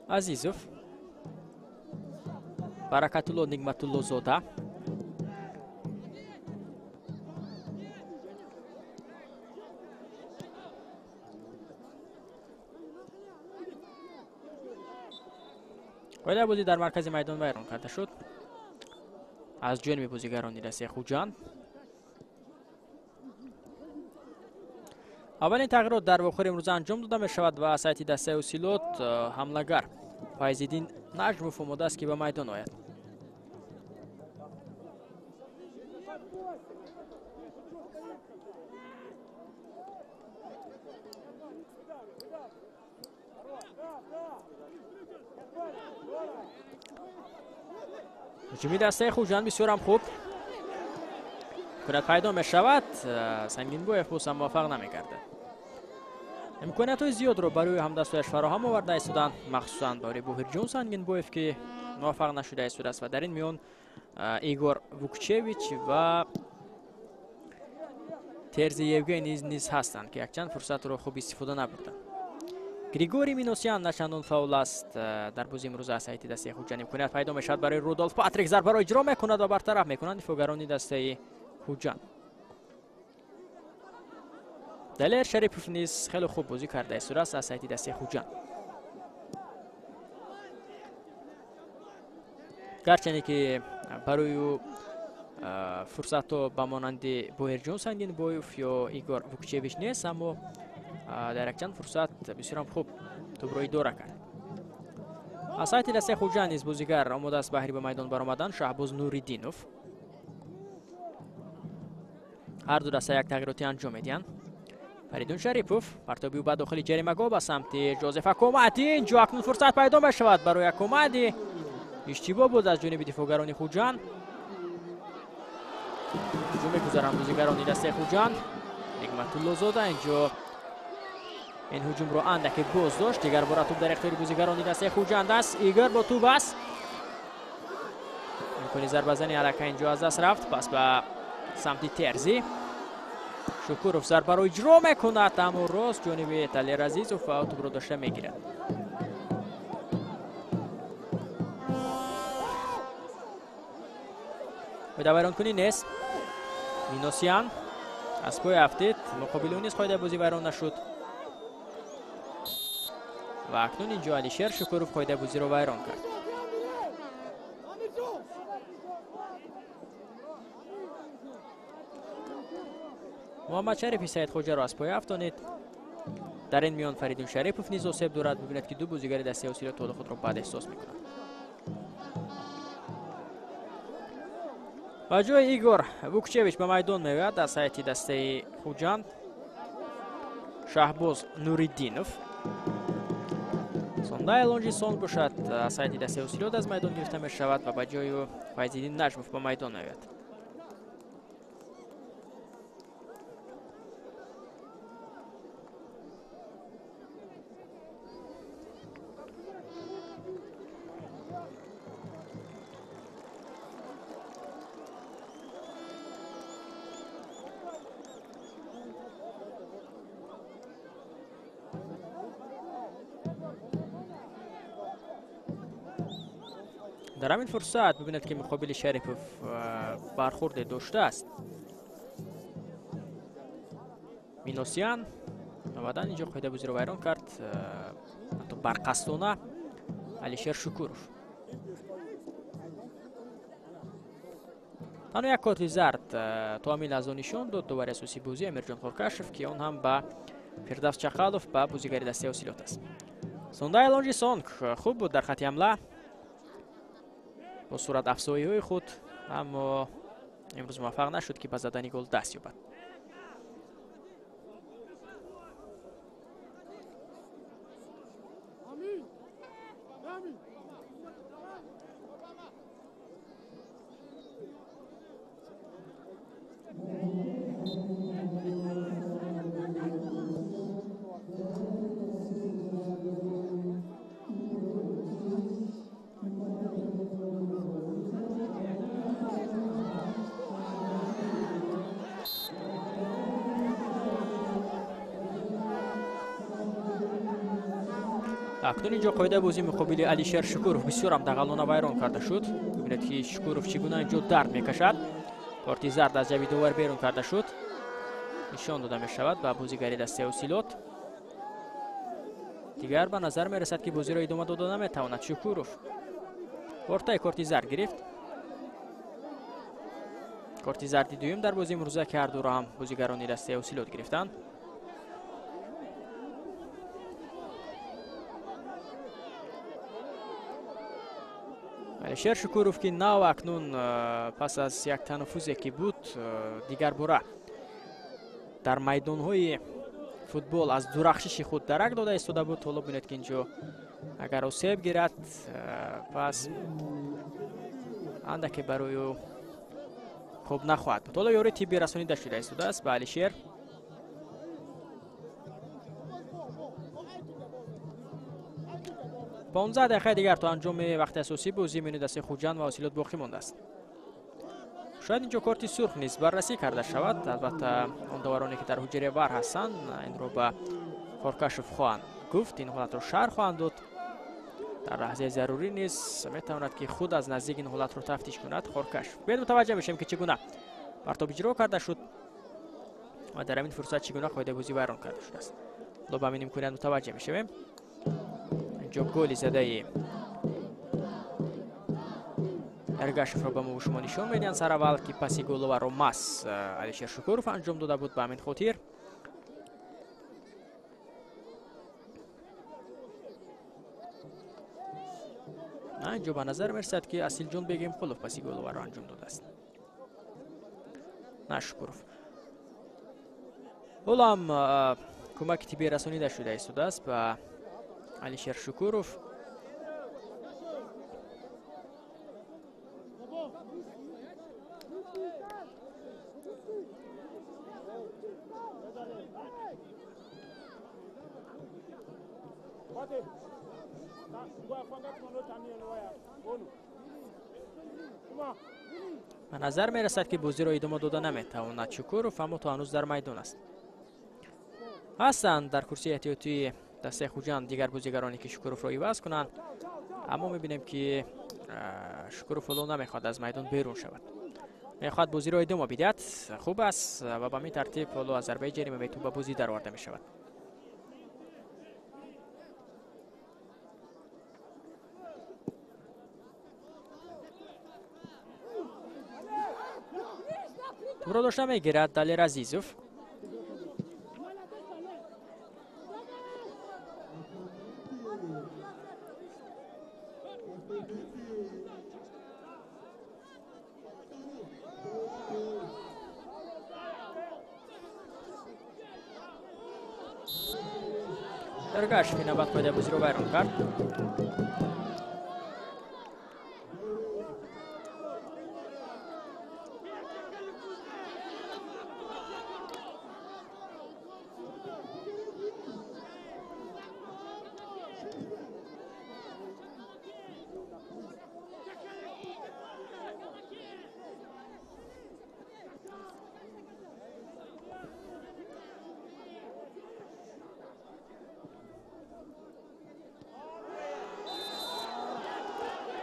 Азизов, Баракатулло Нигматуллозода. Қоидаи бозӣ дар маркази майдон вайрон карда шуд аз ҷониби бозигарони дастаи Хуҷанд. Аввалин тағйирот дар вохӯри имрӯза анҷом дода мешавад ва аз сайти дастаи Ҳосилот ҳамлагар Файзиддин Наҷмов омода аст, ки ба майдон ояд. Ҳуҷуми дастаи Хуҷанд бисёрам хуб имконият пайдо мешавад. Сангинбоев боз ҳам муваффақ намегардад. Имкониятҳои зиёдро барои ҳамдастояш фароҳам оварда истоданд, махсусан барои Боҳирҷон Сангинбоев, ки муваффақ нашуда истодааст ва дар ин миён Игор Вукчевич ва Терзи Евгений низ ҳастанд, ки якчанд фурсатро хуб истифода набурданд. Григорий Миносян начандон фаъол аст дар бози имрӯза аз ҳайати дастаи Хуҷанд. Имконият пайдо мешавад барои Рудолф Патрик, зарбаро иҷро мекунад ва бартараф мекунанд дифоъгарони дастаи Хуҷанд. Далер Шарипов низ хеле хуб бозӣ карда истодааст аз ҳайати дастаи Хуҷанд. Гарчанде ки барои ӯ фурсатҳо ба монанди Боҳирҷон Сангинбоев ё Игор Вукчевич нест, аммо дар якчанд фурсат бисёрам хуб тӯбро идора кард. Аз ҳайати дастаи Хуҷанд низ бозигар омода аст баҳри ба майдон баромадан Шаҳбоз Нуриддинов. Ҳар ду даста як тағйироти анҷом медиҳанд. Фаридун Шарипов партоби ӯ ба дохили ҷаримагоҳ ба самти Ҷозеф Акомади. Инҷо акнун фурсат пайдо мешавад барои Акомади. Иштибоҳ буд аз ҷониби дифоъгарони Хуҷанд. Ҳуҷум мегузаранд бозигарони дастаи Хуҷанд. Нигматуллозода инҷо ин ҳуҷумро андаке боз дошт. Дигар бора тӯб дар ихтиёри бозигарони дастаи Хуҷанд аст. Игор бо тӯб аст. Имкони зарбазани аллакай инҷо аз даст рафт. Пас ба самти Терзи. Шукуров зарбаро иҷро мекунад, аммо рост ҷониби Далер Азизов ва тӯбро дошта мегирад. Қоида вайронкунӣ нест. Миносян аз пой афтид. Муқобили ӯ низ қоидаи бозӣ вайрон нашуд. Ва акнун инҷо Алишер Шукуров қоидаи бозиро вайрон кард. Муҳаммад Шарифи Саидхоҷаро аз пой афтонид. Дар ин миён Фаридун Шарипов низ осеб дорад. Бибинед, ки ду бозигари дастаи Ҳосилот ҳоли худро бад эҳсос мекунанд. Ба ҷои Игор Вукчевич ба майдон меояд аз ҳайати дастаи Хуҷанд Шаҳбоз Нуриддинов. Сондай Лонжисон бошад аз ҳайати дастаи Ҳосилот аз майдон гирифта мешавад ва ба ҷои ӯ Файзиддин Наҷмов ба майдон меояд. Дар ҳамин фурсат бибинед, ки муқобили Шарипов бархурде доштааст Миносян. Баъдан инҷо қоидабозиро вайрон кард, ҳатто барқасдона, Алишер Шукуров. Танҳо як корти зард то ҳамин лаҳза нишон дод довари асосии бозӣ Амирҷон Хоркашев, ки он ҳам ба Фирдавс Чақалов, ба бозигари дастаи Ҳосилот аст. Сондай Лонҷи Сонг хуб буд дар хати ҳамла бо суратафзоиҳои худ, аммо имрӯз муваффақ нашуд, ки ба задани гол даст ёбад. Акнун инҷо қоидаи бозии муқобили Алишер Шукуров бисёр ҳам дағалона вайрон карда шуд. Бибинед, ки Шукуров чӣ гуна инҷо дард мекашад. Корти зард аз ҷаби довар берун карда шуд. Нишон дода мешавад ба бозигари дастаи Ҳосилот. Дигар ба назар мерасад, ки бозиро идома дода наметавонад Шукуров. Ортаи корти зард гирифт. Корти зарди дуюм дар бозии имрӯза, ки ҳар дуро ҳам бозигарони дастаи Ҳосилот гирифтанд. Алишер Шукуров, ки нав акнун пас аз як танаффузе ки буд, дигар бора дар майдонҳои футбол аз дурахшиши худ дарак дода истода буд. Ҳоло бинед, ки инҷо агар осеб гирад, пас андаке барои ӯ хуб нахоҳад буд. Ҳоло ёрии тиббӣ расонида шуда истодааст ба Алишер. 15 дақиқаи дигар то анҷоми вақти асосии бозӣ миёни дастаи Хуҷанд ва Ҳосилот боқӣ мондааст. Шояд инҷо корти сурх низ баррасӣ карда шавад. Албатта, он довароне, ки дар ҳуҷраи вар ҳастанд, инро ба Хоркашев хоҳанд гуфт, ин ҳолатро шарҳ хоҳанд дод. Дар лаҳзаи зарурӣ низ метавонад, ки худ аз наздик ин ҳолатро тафтиш кунад Хоркашев. Биёед мутаваҷҷеҳ мешавем, ки чӣ гуна партоб иҷро карда шуд ва дар ҳамин фурсат чӣ гуна қоидаи бозӣ вайрон карда шудааст. Ҳоло ба ҳамин имконият мутаваҷҷеҳ мешавем. Инҷо голи задаи Эргашевро ба мо шумо нишон медиҳанд сараввал, ки паси головаро мас Алишер Шукуров анҷом дода буд. Ба ҳамин хотир инҷо ба назар мерасад, ки Асилҷон Бегимқулов паси головаро анҷом додааст, на Шукуров. Ҳоло ҳам кӯмаки тиббӣ расонида шуда истодааст ба Алишер Шукуров. Ба назар мерасад, ки бозиро идома дода наметавонад Шукуров, аммо то ҳанӯз дар майдон аст. Ҳастанд дар курсии эҳтиётии дастаи Хуҷанд дигар бозигароне, ки Шукуровро иваз кунанд, аммо мебинем, ки Шукуров ҳоло намехоҳад аз майдон берун шавад, мехоҳад бозиро идома бидиҳад. Хуб аст, ва ба ҳамин тартиб ҳоло аз зарбаи ҷарима бетӯб ба бозӣ дароварда мешавад. Тӯбро дошта мегирад Далер Азизов. Эргашев ин навбат қоидаи бозиро вайрон кард.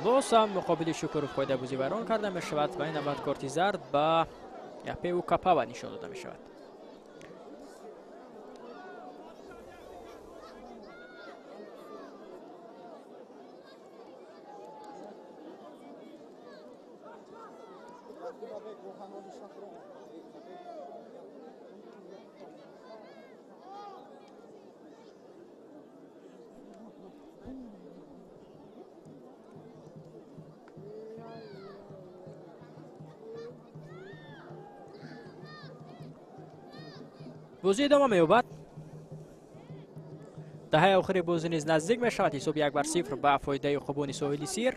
Боз ҳам муқобили Шукуров қоидабозӣ вайрон карда мешавад ва ин навбат корти зард ба Япеу Капава нишон дода мешавад. Бозӣ идома меёбад. Даҳаи охири бозӣ низ наздик мешавад. Ҳисоб 1-0 ба фоидаи Уқубони соҳили Сир.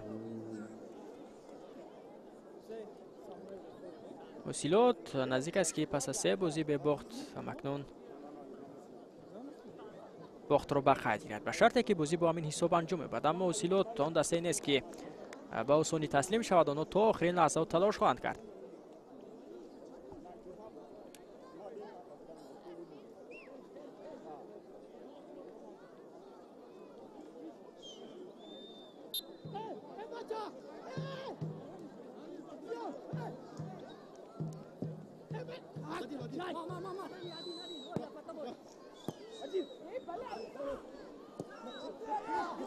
Ҳосилот наздик аст, ки пас аз 3 бозӣ бебохт ҳамакнун бохтро ба қайд гирад, ба шарте ки бозӣ бо ҳамин ҳисоб анҷом меёбад. Аммо Ҳосилот он дастае нест, ки ба осонӣ таслим шавад. Онҳо то охирин лаҳзаҳо талош хоҳанд кард.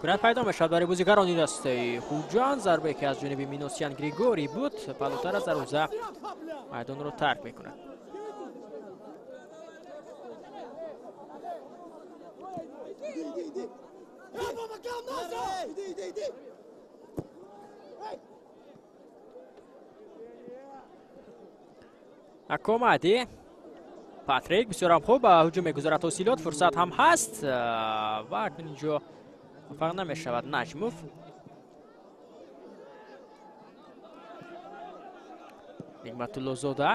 Кунат пайдо мешавад барои бозигарони дастаи Хуҷанд. Зарбае ки аз ҷониби Миносян Григорий буд, палутар аз дарвоза майдонро тарк мекунад. Акомади Патрик бисёрам хуб ба ҳуҷум мегузарад. Ҳосилот фурсат ҳам ҳаст ва акнун инҷо муваффақ намешавад Наҷмов. Нигматуллозода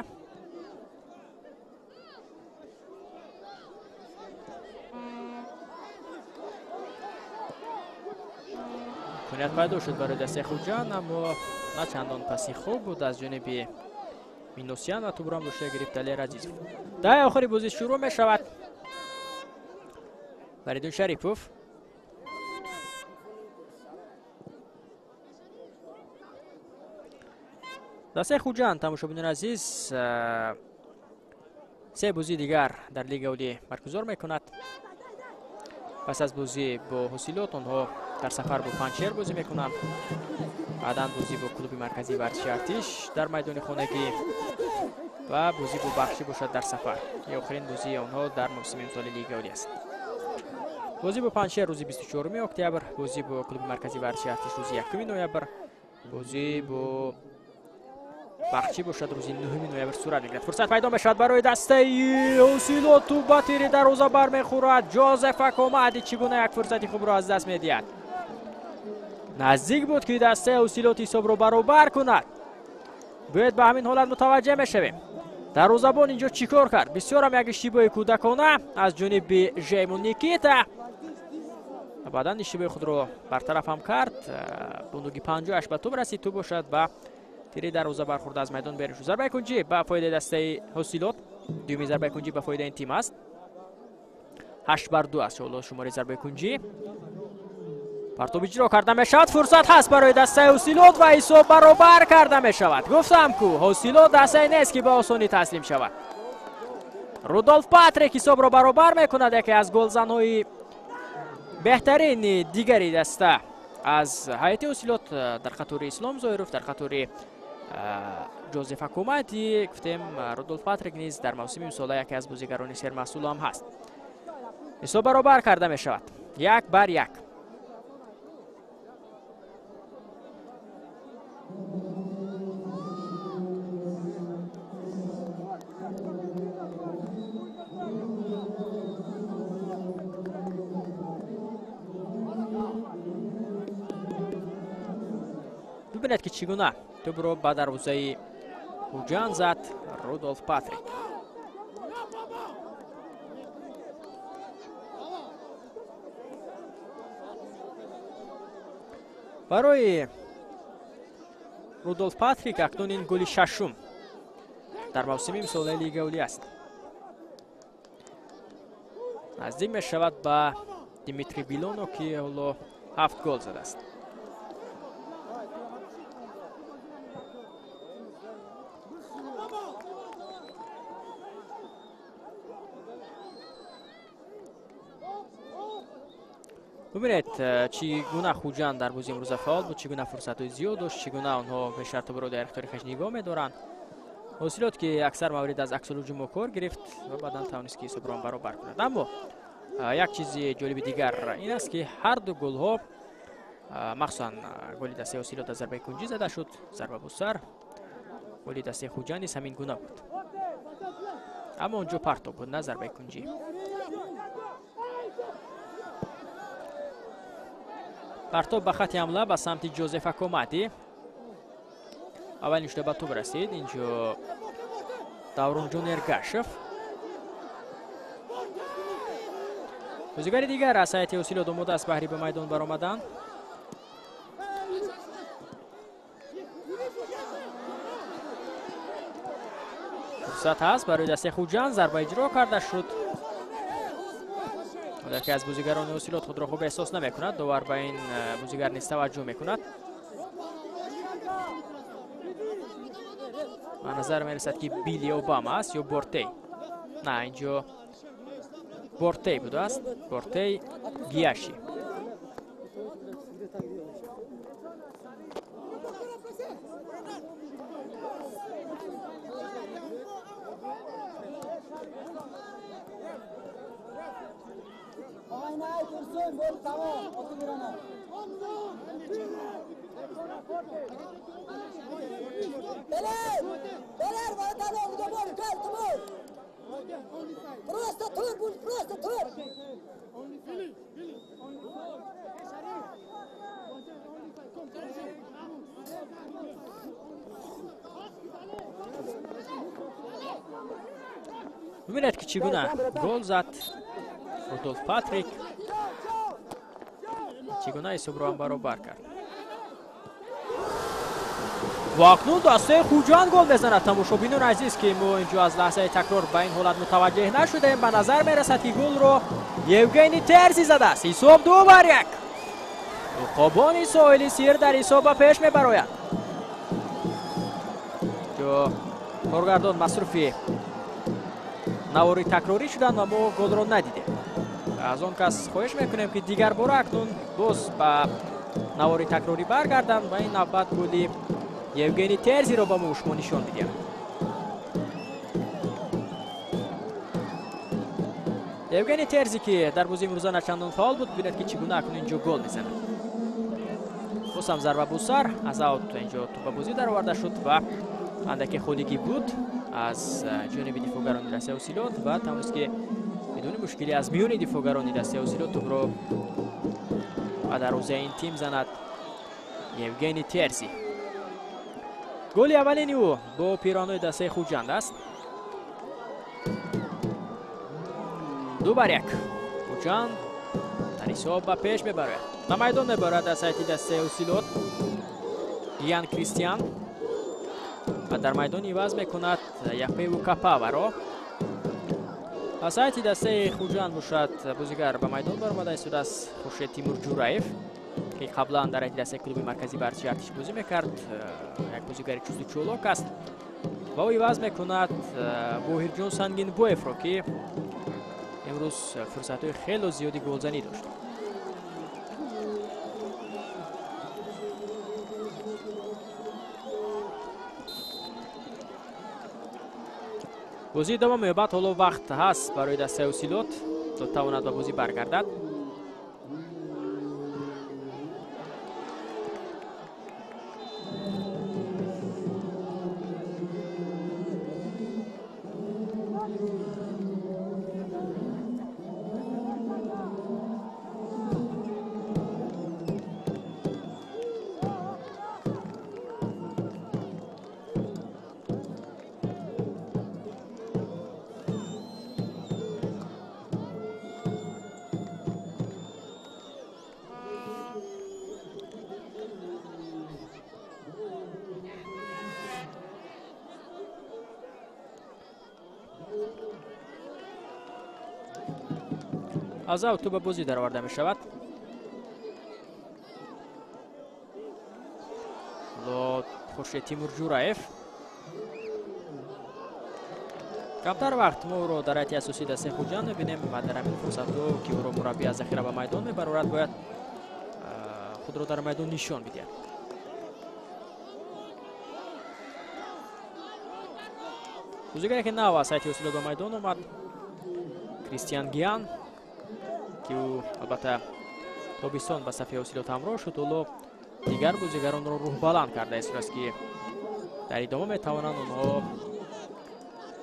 имконият пайдо шуд барои дастаи Хуҷанд, аммо на чандон паси хуб буд аз ҷониби Миносян ва тӯбро ҳам дошта гирифт Далер Азизов. Даҳаи охири бозӣ шурӯъ мешавад. Фаридун Шарипов дастаи Хуҷанд, тамошобинони азиз, 3 бозии дигар дар Лигаи Олӣ баргузор мекунад. Пас аз бозӣ бо Ҳосилот онҳо дар сафар бо Панҷшер бозӣ мекунанд. Баъдан бозӣ бо клуби марказии варзиши Артиш дар майдони хонагӣ ва бозӣ бо Бахшӣ бошад дар сафар. Ин охирин бозии онҳо дар мавсими имсоли Лигаи Олӣ аст. Бозӣ бо Панҷшер рӯзи 24 октябр, бозӣ бо клуби марказии варзиши Артиш рӯзи 1 ноябр, бозӣ бо Бахчӣ бошад рӯзи 9 ноябр сурат мегирад. Фурсат пайдо мешавад барои дастаи Ҳосилот. Тӯб ба тири дарвоза бармехӯрад. Ҷозеф Акомади чӣ гуна як фурсати хубро аз даст медиҳад. Наздик буд, ки дастаи Ҳосилот ҳисобро баробар кунад. Бояд ба ҳамин ҳолат мутаваҷҷеҳ мешавем. Дарвозабон инҷо чӣ кор кард? Бисёрам як иштибоҳи кӯдакона аз ҷониби Жеймон Никита. Баъдан иштибоҳи худро бартараф ҳам кард. Бунуги 58 ба тӯб расид. Тӯб бошад ба тири дарвоза бархӯрда аз майдон берун шуд. Зарбаи кунҷӣ ба фоидаи дастаи Ҳосилот. Дуюми зарбаи кунҷӣ ба фоидаи ин тим аст. 8-2 аст ҳоло шумораи зарбаи кунҷӣ. Партоб иҷро карда мешавад. Фурсат ҳаст барои дастаи Ҳосилот ва ҳисоб баробар карда мешавад. Гуфтам ку Ҳосилот дастае нест, ки ба осонӣ таслим шавад. Рудолф Патрик ҳисобро баробар мекунад. Яке аз голзанҳои беҳтарини дигари даста аз ҳайати Ҳосилот дар қатори Ислом Зоиров, дар қатори Ҷозеф Акомади. Гуфтем, Рудолф Патрик низ дар мавсими имсола яке аз бозигарони сермаҳсул ҳам ҳаст. Ҳисоб баробар карда мешавад. 1-1. Бибинед, ки чӣ гуна тӯбро ба дарвозаи Хуҷанд зад Рудолф Патрик. Барои Рудолф Патрик акнун ин голи шашум дар мавсими имсолаи Лигаи Олӣ аст. Наздик мешавад ба Димитрий Билоно, ки ҳоло 7 гол задааст. Бубинед, чӣ гуна Хуҷанд дар бозии имрӯза фаъол буд, чӣ гуна фурсатҳои зиёд дошт, чӣ гуна онҳо бештар тӯбро дар ихтиёри хеш нигоҳ медоранд. Ҳосилот ки аксар маврид аз аксулҳуҷум кор гирифт ва баъдан тавонист ки ҳисобро баробар кунад. Аммо як чизи ҷолиби дигар ин аст, ки ҳар ду голҳо, махсусан голи дастаи Ҳосилот аз зарбаи кунҷӣ зада шуд, зарба бо сар. Голи дастаи Хуҷанд низ ҳамин гуна буд, аммо онҷо партоб буд, на зарбаи кунҷӣ. Партоб ба хати ҳамла ба самти Ҷозеф Акомади. Аввалин шуда ба тӯб расид инҷо Давронҷон Эргашев. Бозигари дигар аз ҳайати Ҳосилот омода аст баҳри ба майдон баромадан. Фурсат ҳаст барои дастаи Хуҷанд, зарба иҷро карда шуд. Яке аз бозигарони Ҳосилот худро хуб эҳсос намекунад, довар ба ин бозигар низ таваҷҷӯҳ мекунад. Ба назар мерасад, ки Билли Обама аст ё Бортей. На, инҷо Бортей будааст, Бортей Гияши. Бубинед, ки чӣ гуна гол зад Рудолф Патрик, чӣ гуна ҳисобро ҳам баробар кард. Ва акнун дастаи Хуҷанд гол мезанад. Тамошобинони азиз, ки мо инҷо аз лаҳзаи такрор ба ин ҳолат мутаваҷҷеҳ нашудаем, ба назар мерасад, ки голро Евгений Терзи задааст. Ҳисоб 2-1. Уқобони соҳили сир дар ҳисоб ба пеш мебарояд. Ҷо коргардон масруфи навори такрорӣ шуданд ва мо голро надидем. Аз он кас хоҳиш мекунем, ки дигар бора акнун боз ба навори такрорӣ баргарданд ва ин навбат голи Евгений Терзиро ба мо шумо нишон бидиҳанд. Евгений Терзи, ки дар бозии имрӯза начандон фаъол буд, бинед, ки чӣ гуна акнун инҷо гол мезанад. Боз ҳам зарба бо сар аз аут инҷо тӯбабозӣ дароварда шуд ва андаке холигӣ буд аз ҷониби дифоъгарони дастаи Ҳосилот ва тавонист, ки бидуни мушкилӣ аз миёни дифоъгарони дастаи Ҳосилот тӯбро ба дарвозаи ин тим занад Евгений Терзи. Голи аввалини ӯ бо пироҳанои дастаи Хуҷанд аст. 2-1. Хуҷанд дар ҳисоб ба пеш мебарояд. Ба майдон мебарояд аз ҳайати дастаи Ҳосилот Ян Кристиан ва дар майдон иваз мекунад Япеву Капаваро. Аз ҳайати дастаи Хуҷанд бошад бозигар ба майдон баромада истодааст Хуршед Тимур Ҷураев, ки қаблан дар ҳайати дастаи клуби марказии варзиши Артиш бозӣ мекард. Як бозигари чусту чолок аст ва ӯ иваз мекунад Воҳирҷон Сангинбоевро, ки имрӯз фурсатҳои хело зиёди голзанӣ дошт. Бозӣ идома меёбад. Ҳоло вақт ҳаст барои дастаи Ҳосилот то тавонад ба бозӣ баргардад. Аз ав тӯба бозӣ дароварда мешавад. Ҳоло Хуршед Тимур Ҷураев. Камтар вақт мо ӯро дар ҳайати асосии дастаи Хуҷанд мебинем ва дар ҳамин фурсатҳо, ки ӯро мураббӣ аз захира ба майдон мебарорад, бояд худро дар майдон нишон бидиҳад. Бозигаре ки нав аз ҳайати ҳосилот ба майдон омад, Кристиан Гиан, ки ӯ албатта тобистон ба сафи ҳосилот ҳамроҳ шуд, ҳоло дигар бозигаронро рӯҳбаланд карда истодааст, ки дар идома метавонанд онҳо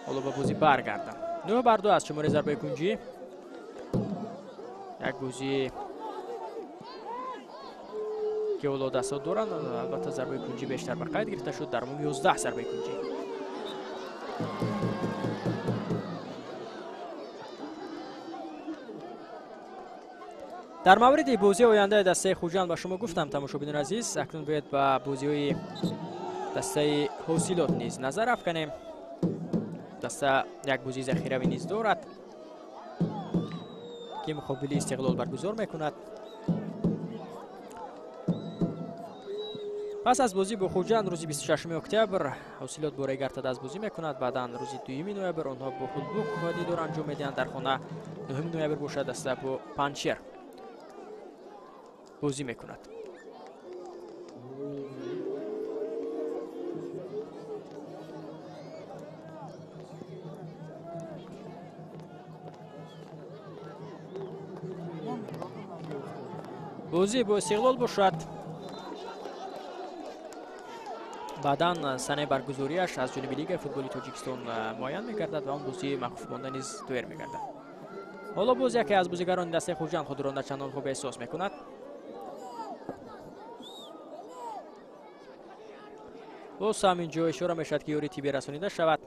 ҳоло ба бозӣ баргарданд. 9-2 аз шумораи зарбаи кунҷӣ. Як бозӣ ки ҳоло дастҳо доранд, албатта зарбаи кунҷӣ бештар ба қайд гирифта шуд, дар умум 11 зарбаи кунҷӣ. Дар мавриди бозии ояндаи дастаи Хуҷанд ба шумо гуфтам, тамошобинони азиз, акнун бояд ба бозиҳои дастаи ҳосилот низ назар афканем. Даста як бозии захиравӣ низ дорад, ки муқобили Истиқлол баргузор мекунад. Пас аз бозӣ бо Хуҷанд рӯзи 26 октябр ҳосилот бо Регар аз бозӣ мекунад. Баъдан рӯзи 2 ноябр онҳо бо Хулбук дидор анҷом медиҳанд дар хона. 9 ноябр бошад даста бо Панҷшер бозӣ мекунад. Бозӣ бо Истиқлол бошад, баъдан санаи баргузориаш аз ҷониби Лигаи футболи Тоҷикистон муайян мегардад ва он бозии махуф монда низ доир мегардад. Ҳоло боз яке аз бозигарони дастаи Хуҷанд худро на чандон хуб эҳсос мекунад. Боз ҳамин ҷо ишора мешавад, ки ёрии тиббӣ расонида шавад.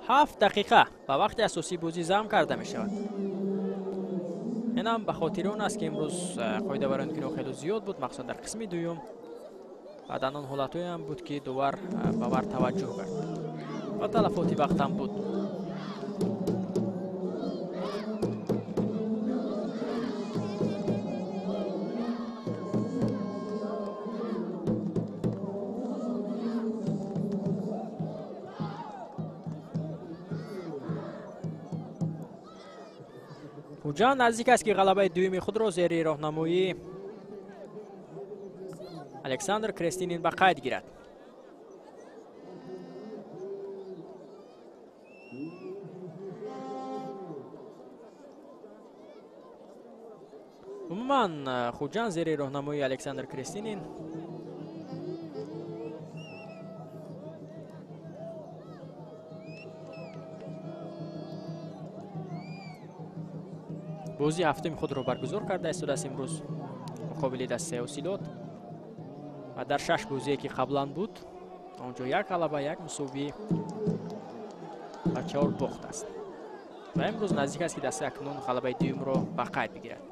7 дақиқа ба вақти асосии бозӣ зам карда мешавад. Инам ба хотири он аст, ки имрӯз қоидавайронкуниҳо хеле зиёд буд, махсусан дар қисми дуюм. Баъдан он ҳолатҳоеам буд, ки довар ба вар таваҷҷӯҳ кард ва талафоти вақтам буд. Хуҷанд наздик аст, ки ғалабаи дуюми худро зери роҳнамоии Александр Крестинин ба қайд гирад. Умуман Хуҷанд зери роҳнамоии Александр Крестинин бозии ҳафтуми худро баргузор карда истодааст имрӯз муқобили дастаи ҳосилот ва дар 6 бозие, ки қаблан буд, он ҷо як ғалаба, як мусовӣ ва 4 бохт аст. Ва имрӯз наздик аст, ки дастаи акнун ғалабаи дуюмро ба қайд бигирад.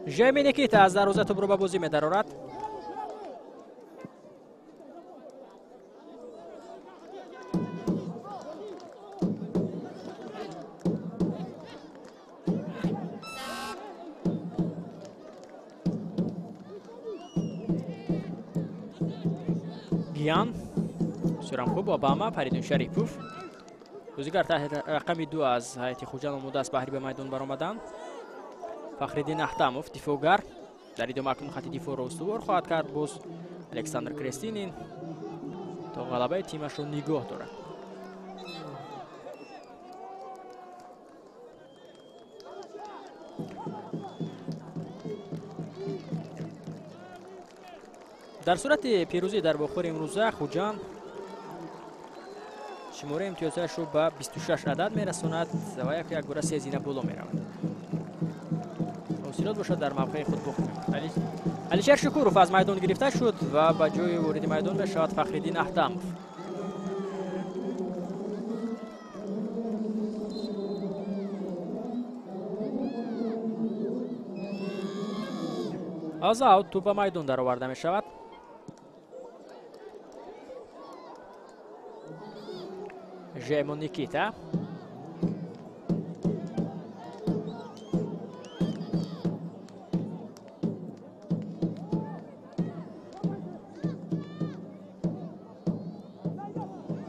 Жеми Никита аз дарвоза тӯбро ба бозӣ медарорад. Гиян бисёрам хуб Обама, Фаридун Шарипов. Бозигар таҳти рақами 2 аз ҳайати Хуҷанд омода аст баҳри ба майдон баромадан. Фахриддин Аҳтамов дифоъгар дар идома акнун хати дифоъро устувор хоҳад кард. Боз Александр Крестинин то ғалабаи тимашро нигоҳ дорад. Дар сурати пирӯзӣ дар вохӯри имрӯза Хуҷанд Шумораи имтиёзҳояшро ба 26 адад мерасонад ва яку як бора се зина боло меравад. Ҳосилот бошад дар мавқеи худ боқӣ мемонад. Алишер Шукуров аз майдон гирифта шуд ва ба ҷои вориди майдон мешавад Фахриддин Аҳтамов. Аз аут тӯп ба майдон дароварда мешавад. Жемо Никита.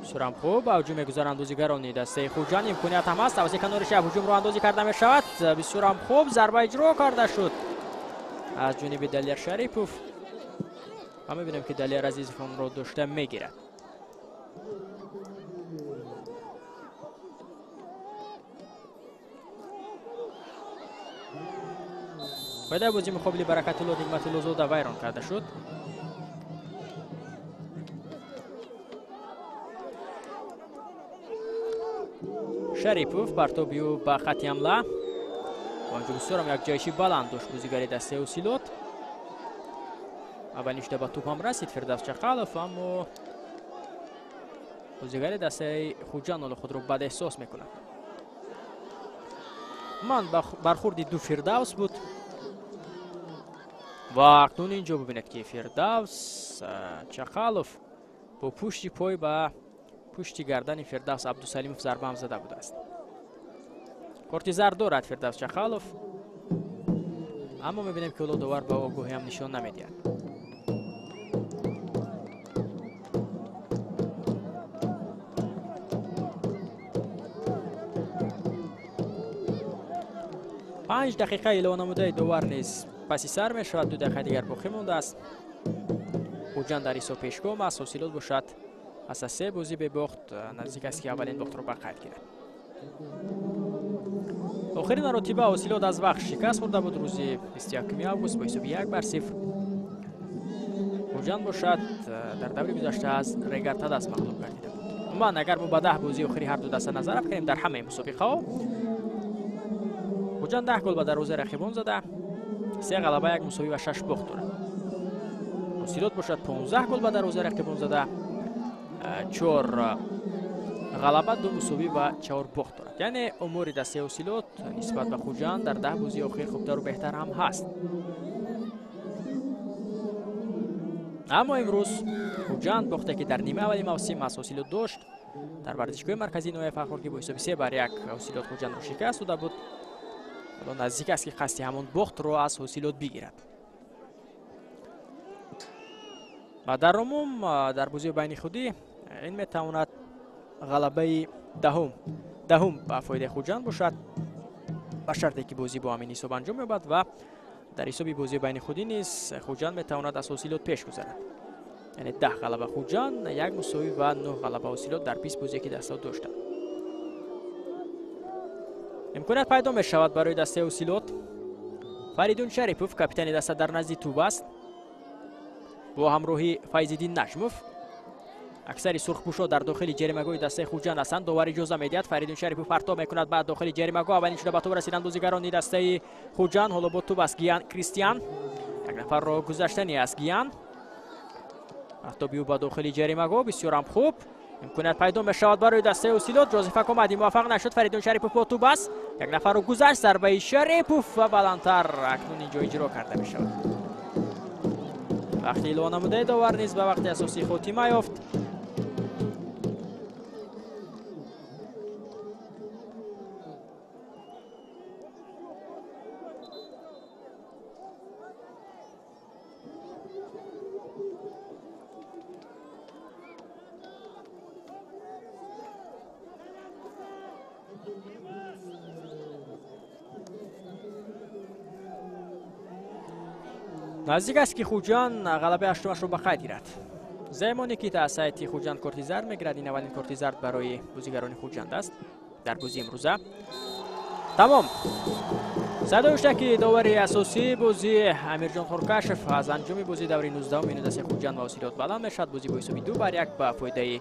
Сурам хуб ба ҳуҷум мегузаранд бозигарони дастаи Хуҷанд. Имконият ҳам аст. Тавассути канори чап ҳуҷумро андозӣ карда мешавад. Бисёрам хуб зарба иҷро карда шуд аз ҷониби Далер Шарипов. Ва мебинем, ки Далер Азизов онро дошта мегирад. Қоидаи бозӣ муқобили Баракатулло Нигматуллозода вайрон карда шуд. Шарипов партоби ӯ ба хати ҳамла. Онҷо бисёрам як ҷайши баланд дошт бозигари дастаи Ҳосилот. Аввалин шуда ба тӯп ҳам расид Фирдавс Чақалов, аммо бозигари дастаи Хуҷанд ҳоло худро бад эҳсос мекунад. Ман бархурди ду Фирдавс буд ва акнун инҷо бибинед, ки Фирдавс Чақалов бо пушти пой ба пушти гардани Фирдавс Абдусалимов зарба ҳам зада будааст. Корти зард дорад Фирдавс Чақалов, аммо мебинем, ки ҳоло довар ба огоҳӣ ҳам нишон намедиҳад. Панҷ дақиқа илова намудаи довар низ паси сар мешавад. 2 дақиқа дигар боқӣ мондааст. Хуҷанд дар ҳисоб пешгом аст. Ҳосилот бошад пас аз 3 бозӣ бебохт наздик аст, ки аввалин бохтро ба қайд гирад. Охирин маротиба Ҳосилот аз вақт шикаст хӯрда буд рӯзи 21 август бо ҳисоби 1-0. Хуҷанд бошад дар даври гузашта аз Регар-ТадАЗ мағлуб гардида буд. Умуман агар мо ба 10 бозии охири ҳар ду даста назар афканем дар ҳамаи мусобиқаҳо, Хуҷанд 10 гол ба дарвозаи рақибон зада, 3 ғалаба, 1 мусовӣ ва 6 бохт дорад. Ҳосилот бошад 15 гол ба дарвозаи рақибон зада, 4 ғалаба, 2 мусовӣ ва 4 бохт дорад. Яъне умури дастаи Ҳосилот нисбат ба Хуҷанд дар 10 бозии охир хубтару беҳтар ҳам ҳаст. Аммо имрӯз Хуҷанд бохте, ки дар нимаи аввали мавсим аз Ҳосилот дошт, дар варзишгоҳи марказии ноҳияи Фархор, ки бо ҳисоби 3-1 Ҳосилот Хуҷандро шикаст дода буд, ҳоло наздик аст, ки қасди ҳамон бохтро аз Ҳосилот бигирад. Ва дар умум дар бозии байни худӣ ин метавонад ғалабаи даҳум ба фоидаи Хуҷанд бошад, ба шарте ки бозӣ бо ҳамин ҳисоб анҷом ёбад ва дар ҳисоби бозии байни худӣ низ Хуҷанд метавонад аз Ҳосилот пеш гузарад. Яъне 10 ғалаба Хуҷанд, 1 мусовӣ ва 9 ғалаба Ҳосилот дар 20 бозие, ки дастаҳо доштанд. Имконият пайдо мешавад барои дастаи Ҳосилот. Фаридун Шарипов, капитани даста, дар назди тӯб аст бо ҳамроҳи Файзиддин Наҷмов. Аксари сурхпӯшо дар дохили ҷаримагоҳи дастаи Хуҷанд ҳастанд. Довар иҷоза медиҳад. Фаридун Шарипов партоб мекунад ба дохили ҷаримагоҳ. Аввалин шуда ба тӯб расиданд бозигарони дастаи Хуҷанд. Ҳоло бо тӯб аст Гиян Кристиан. Як нафарро гузаштани аст Гиян. Партоби ӯ ба дохили ҷаримагоҳ бисёрам хуб. Имконият пайдо мешавад барои дастаи Ҳосилот. Ҷозеф Акомади муваффақ нашуд. Фаридун Шарипов бо тӯб аст. Як нафарро гузашт. Зарбаи Шарипов ва баландтар акнун инҷо иҷро карда мешавад. Вақти илова намудаи довар низ ба вақти асосӣ хотима ёфт. Наздик аст, ки Хуҷанд ғалабаи ҳаштумашро ба қайд гирад. Займо Никита аз сайти Хуҷанд корти зард мегирад. Ин аввалин корти зард барои бозигарони Хуҷанд аст дар бозии имрӯза. Тамом. Садои довари асосии бозӣ Амирҷон Хуркашев аз анҷоми бозии даври 19-уми дастаи Хуҷанд ва Ҳосилот баланд мешавад. Бозӣ бо ҳисоби 2-1 ба фоидаи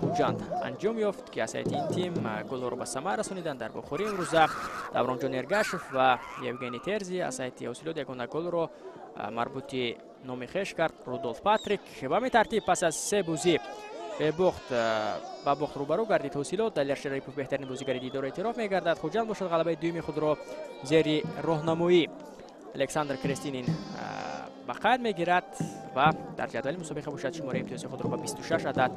Хуҷанд анҷом ёфт, ки аз ҳайати ин тим голҳоро ба самар расониданд. Дар бохӯрии имрӯза Давронҷон Эргашев ва Евгений Терзи аз ҳайати Ҳосилот ягона голро марбути номи хеш кард Рудолф Патрик. Ба ҳамин тартиб пас аз се бозӣ ба бохт рӯбарӯ гардид Ҳосилот. Далер Шарипов беҳтарин бозигари дидорро эътироф мегардад. Хуҷанд бошад ғалабаи дуюми худро зери роҳнамоӣ Александр Крестинин ба қайд мегирад ва дар ҷадвали мусобиқа бошад шумораи имтиёзи худро ба 26 адад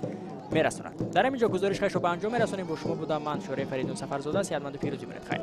мерасонад. Дар ҳамин ҷо гузориш хешро ба анҷом мерасонем. Бо шумо будам ман, Шӯраи Фаридун Сафарзода. Сеҳатманду пирӯзӣ монед. Хайр.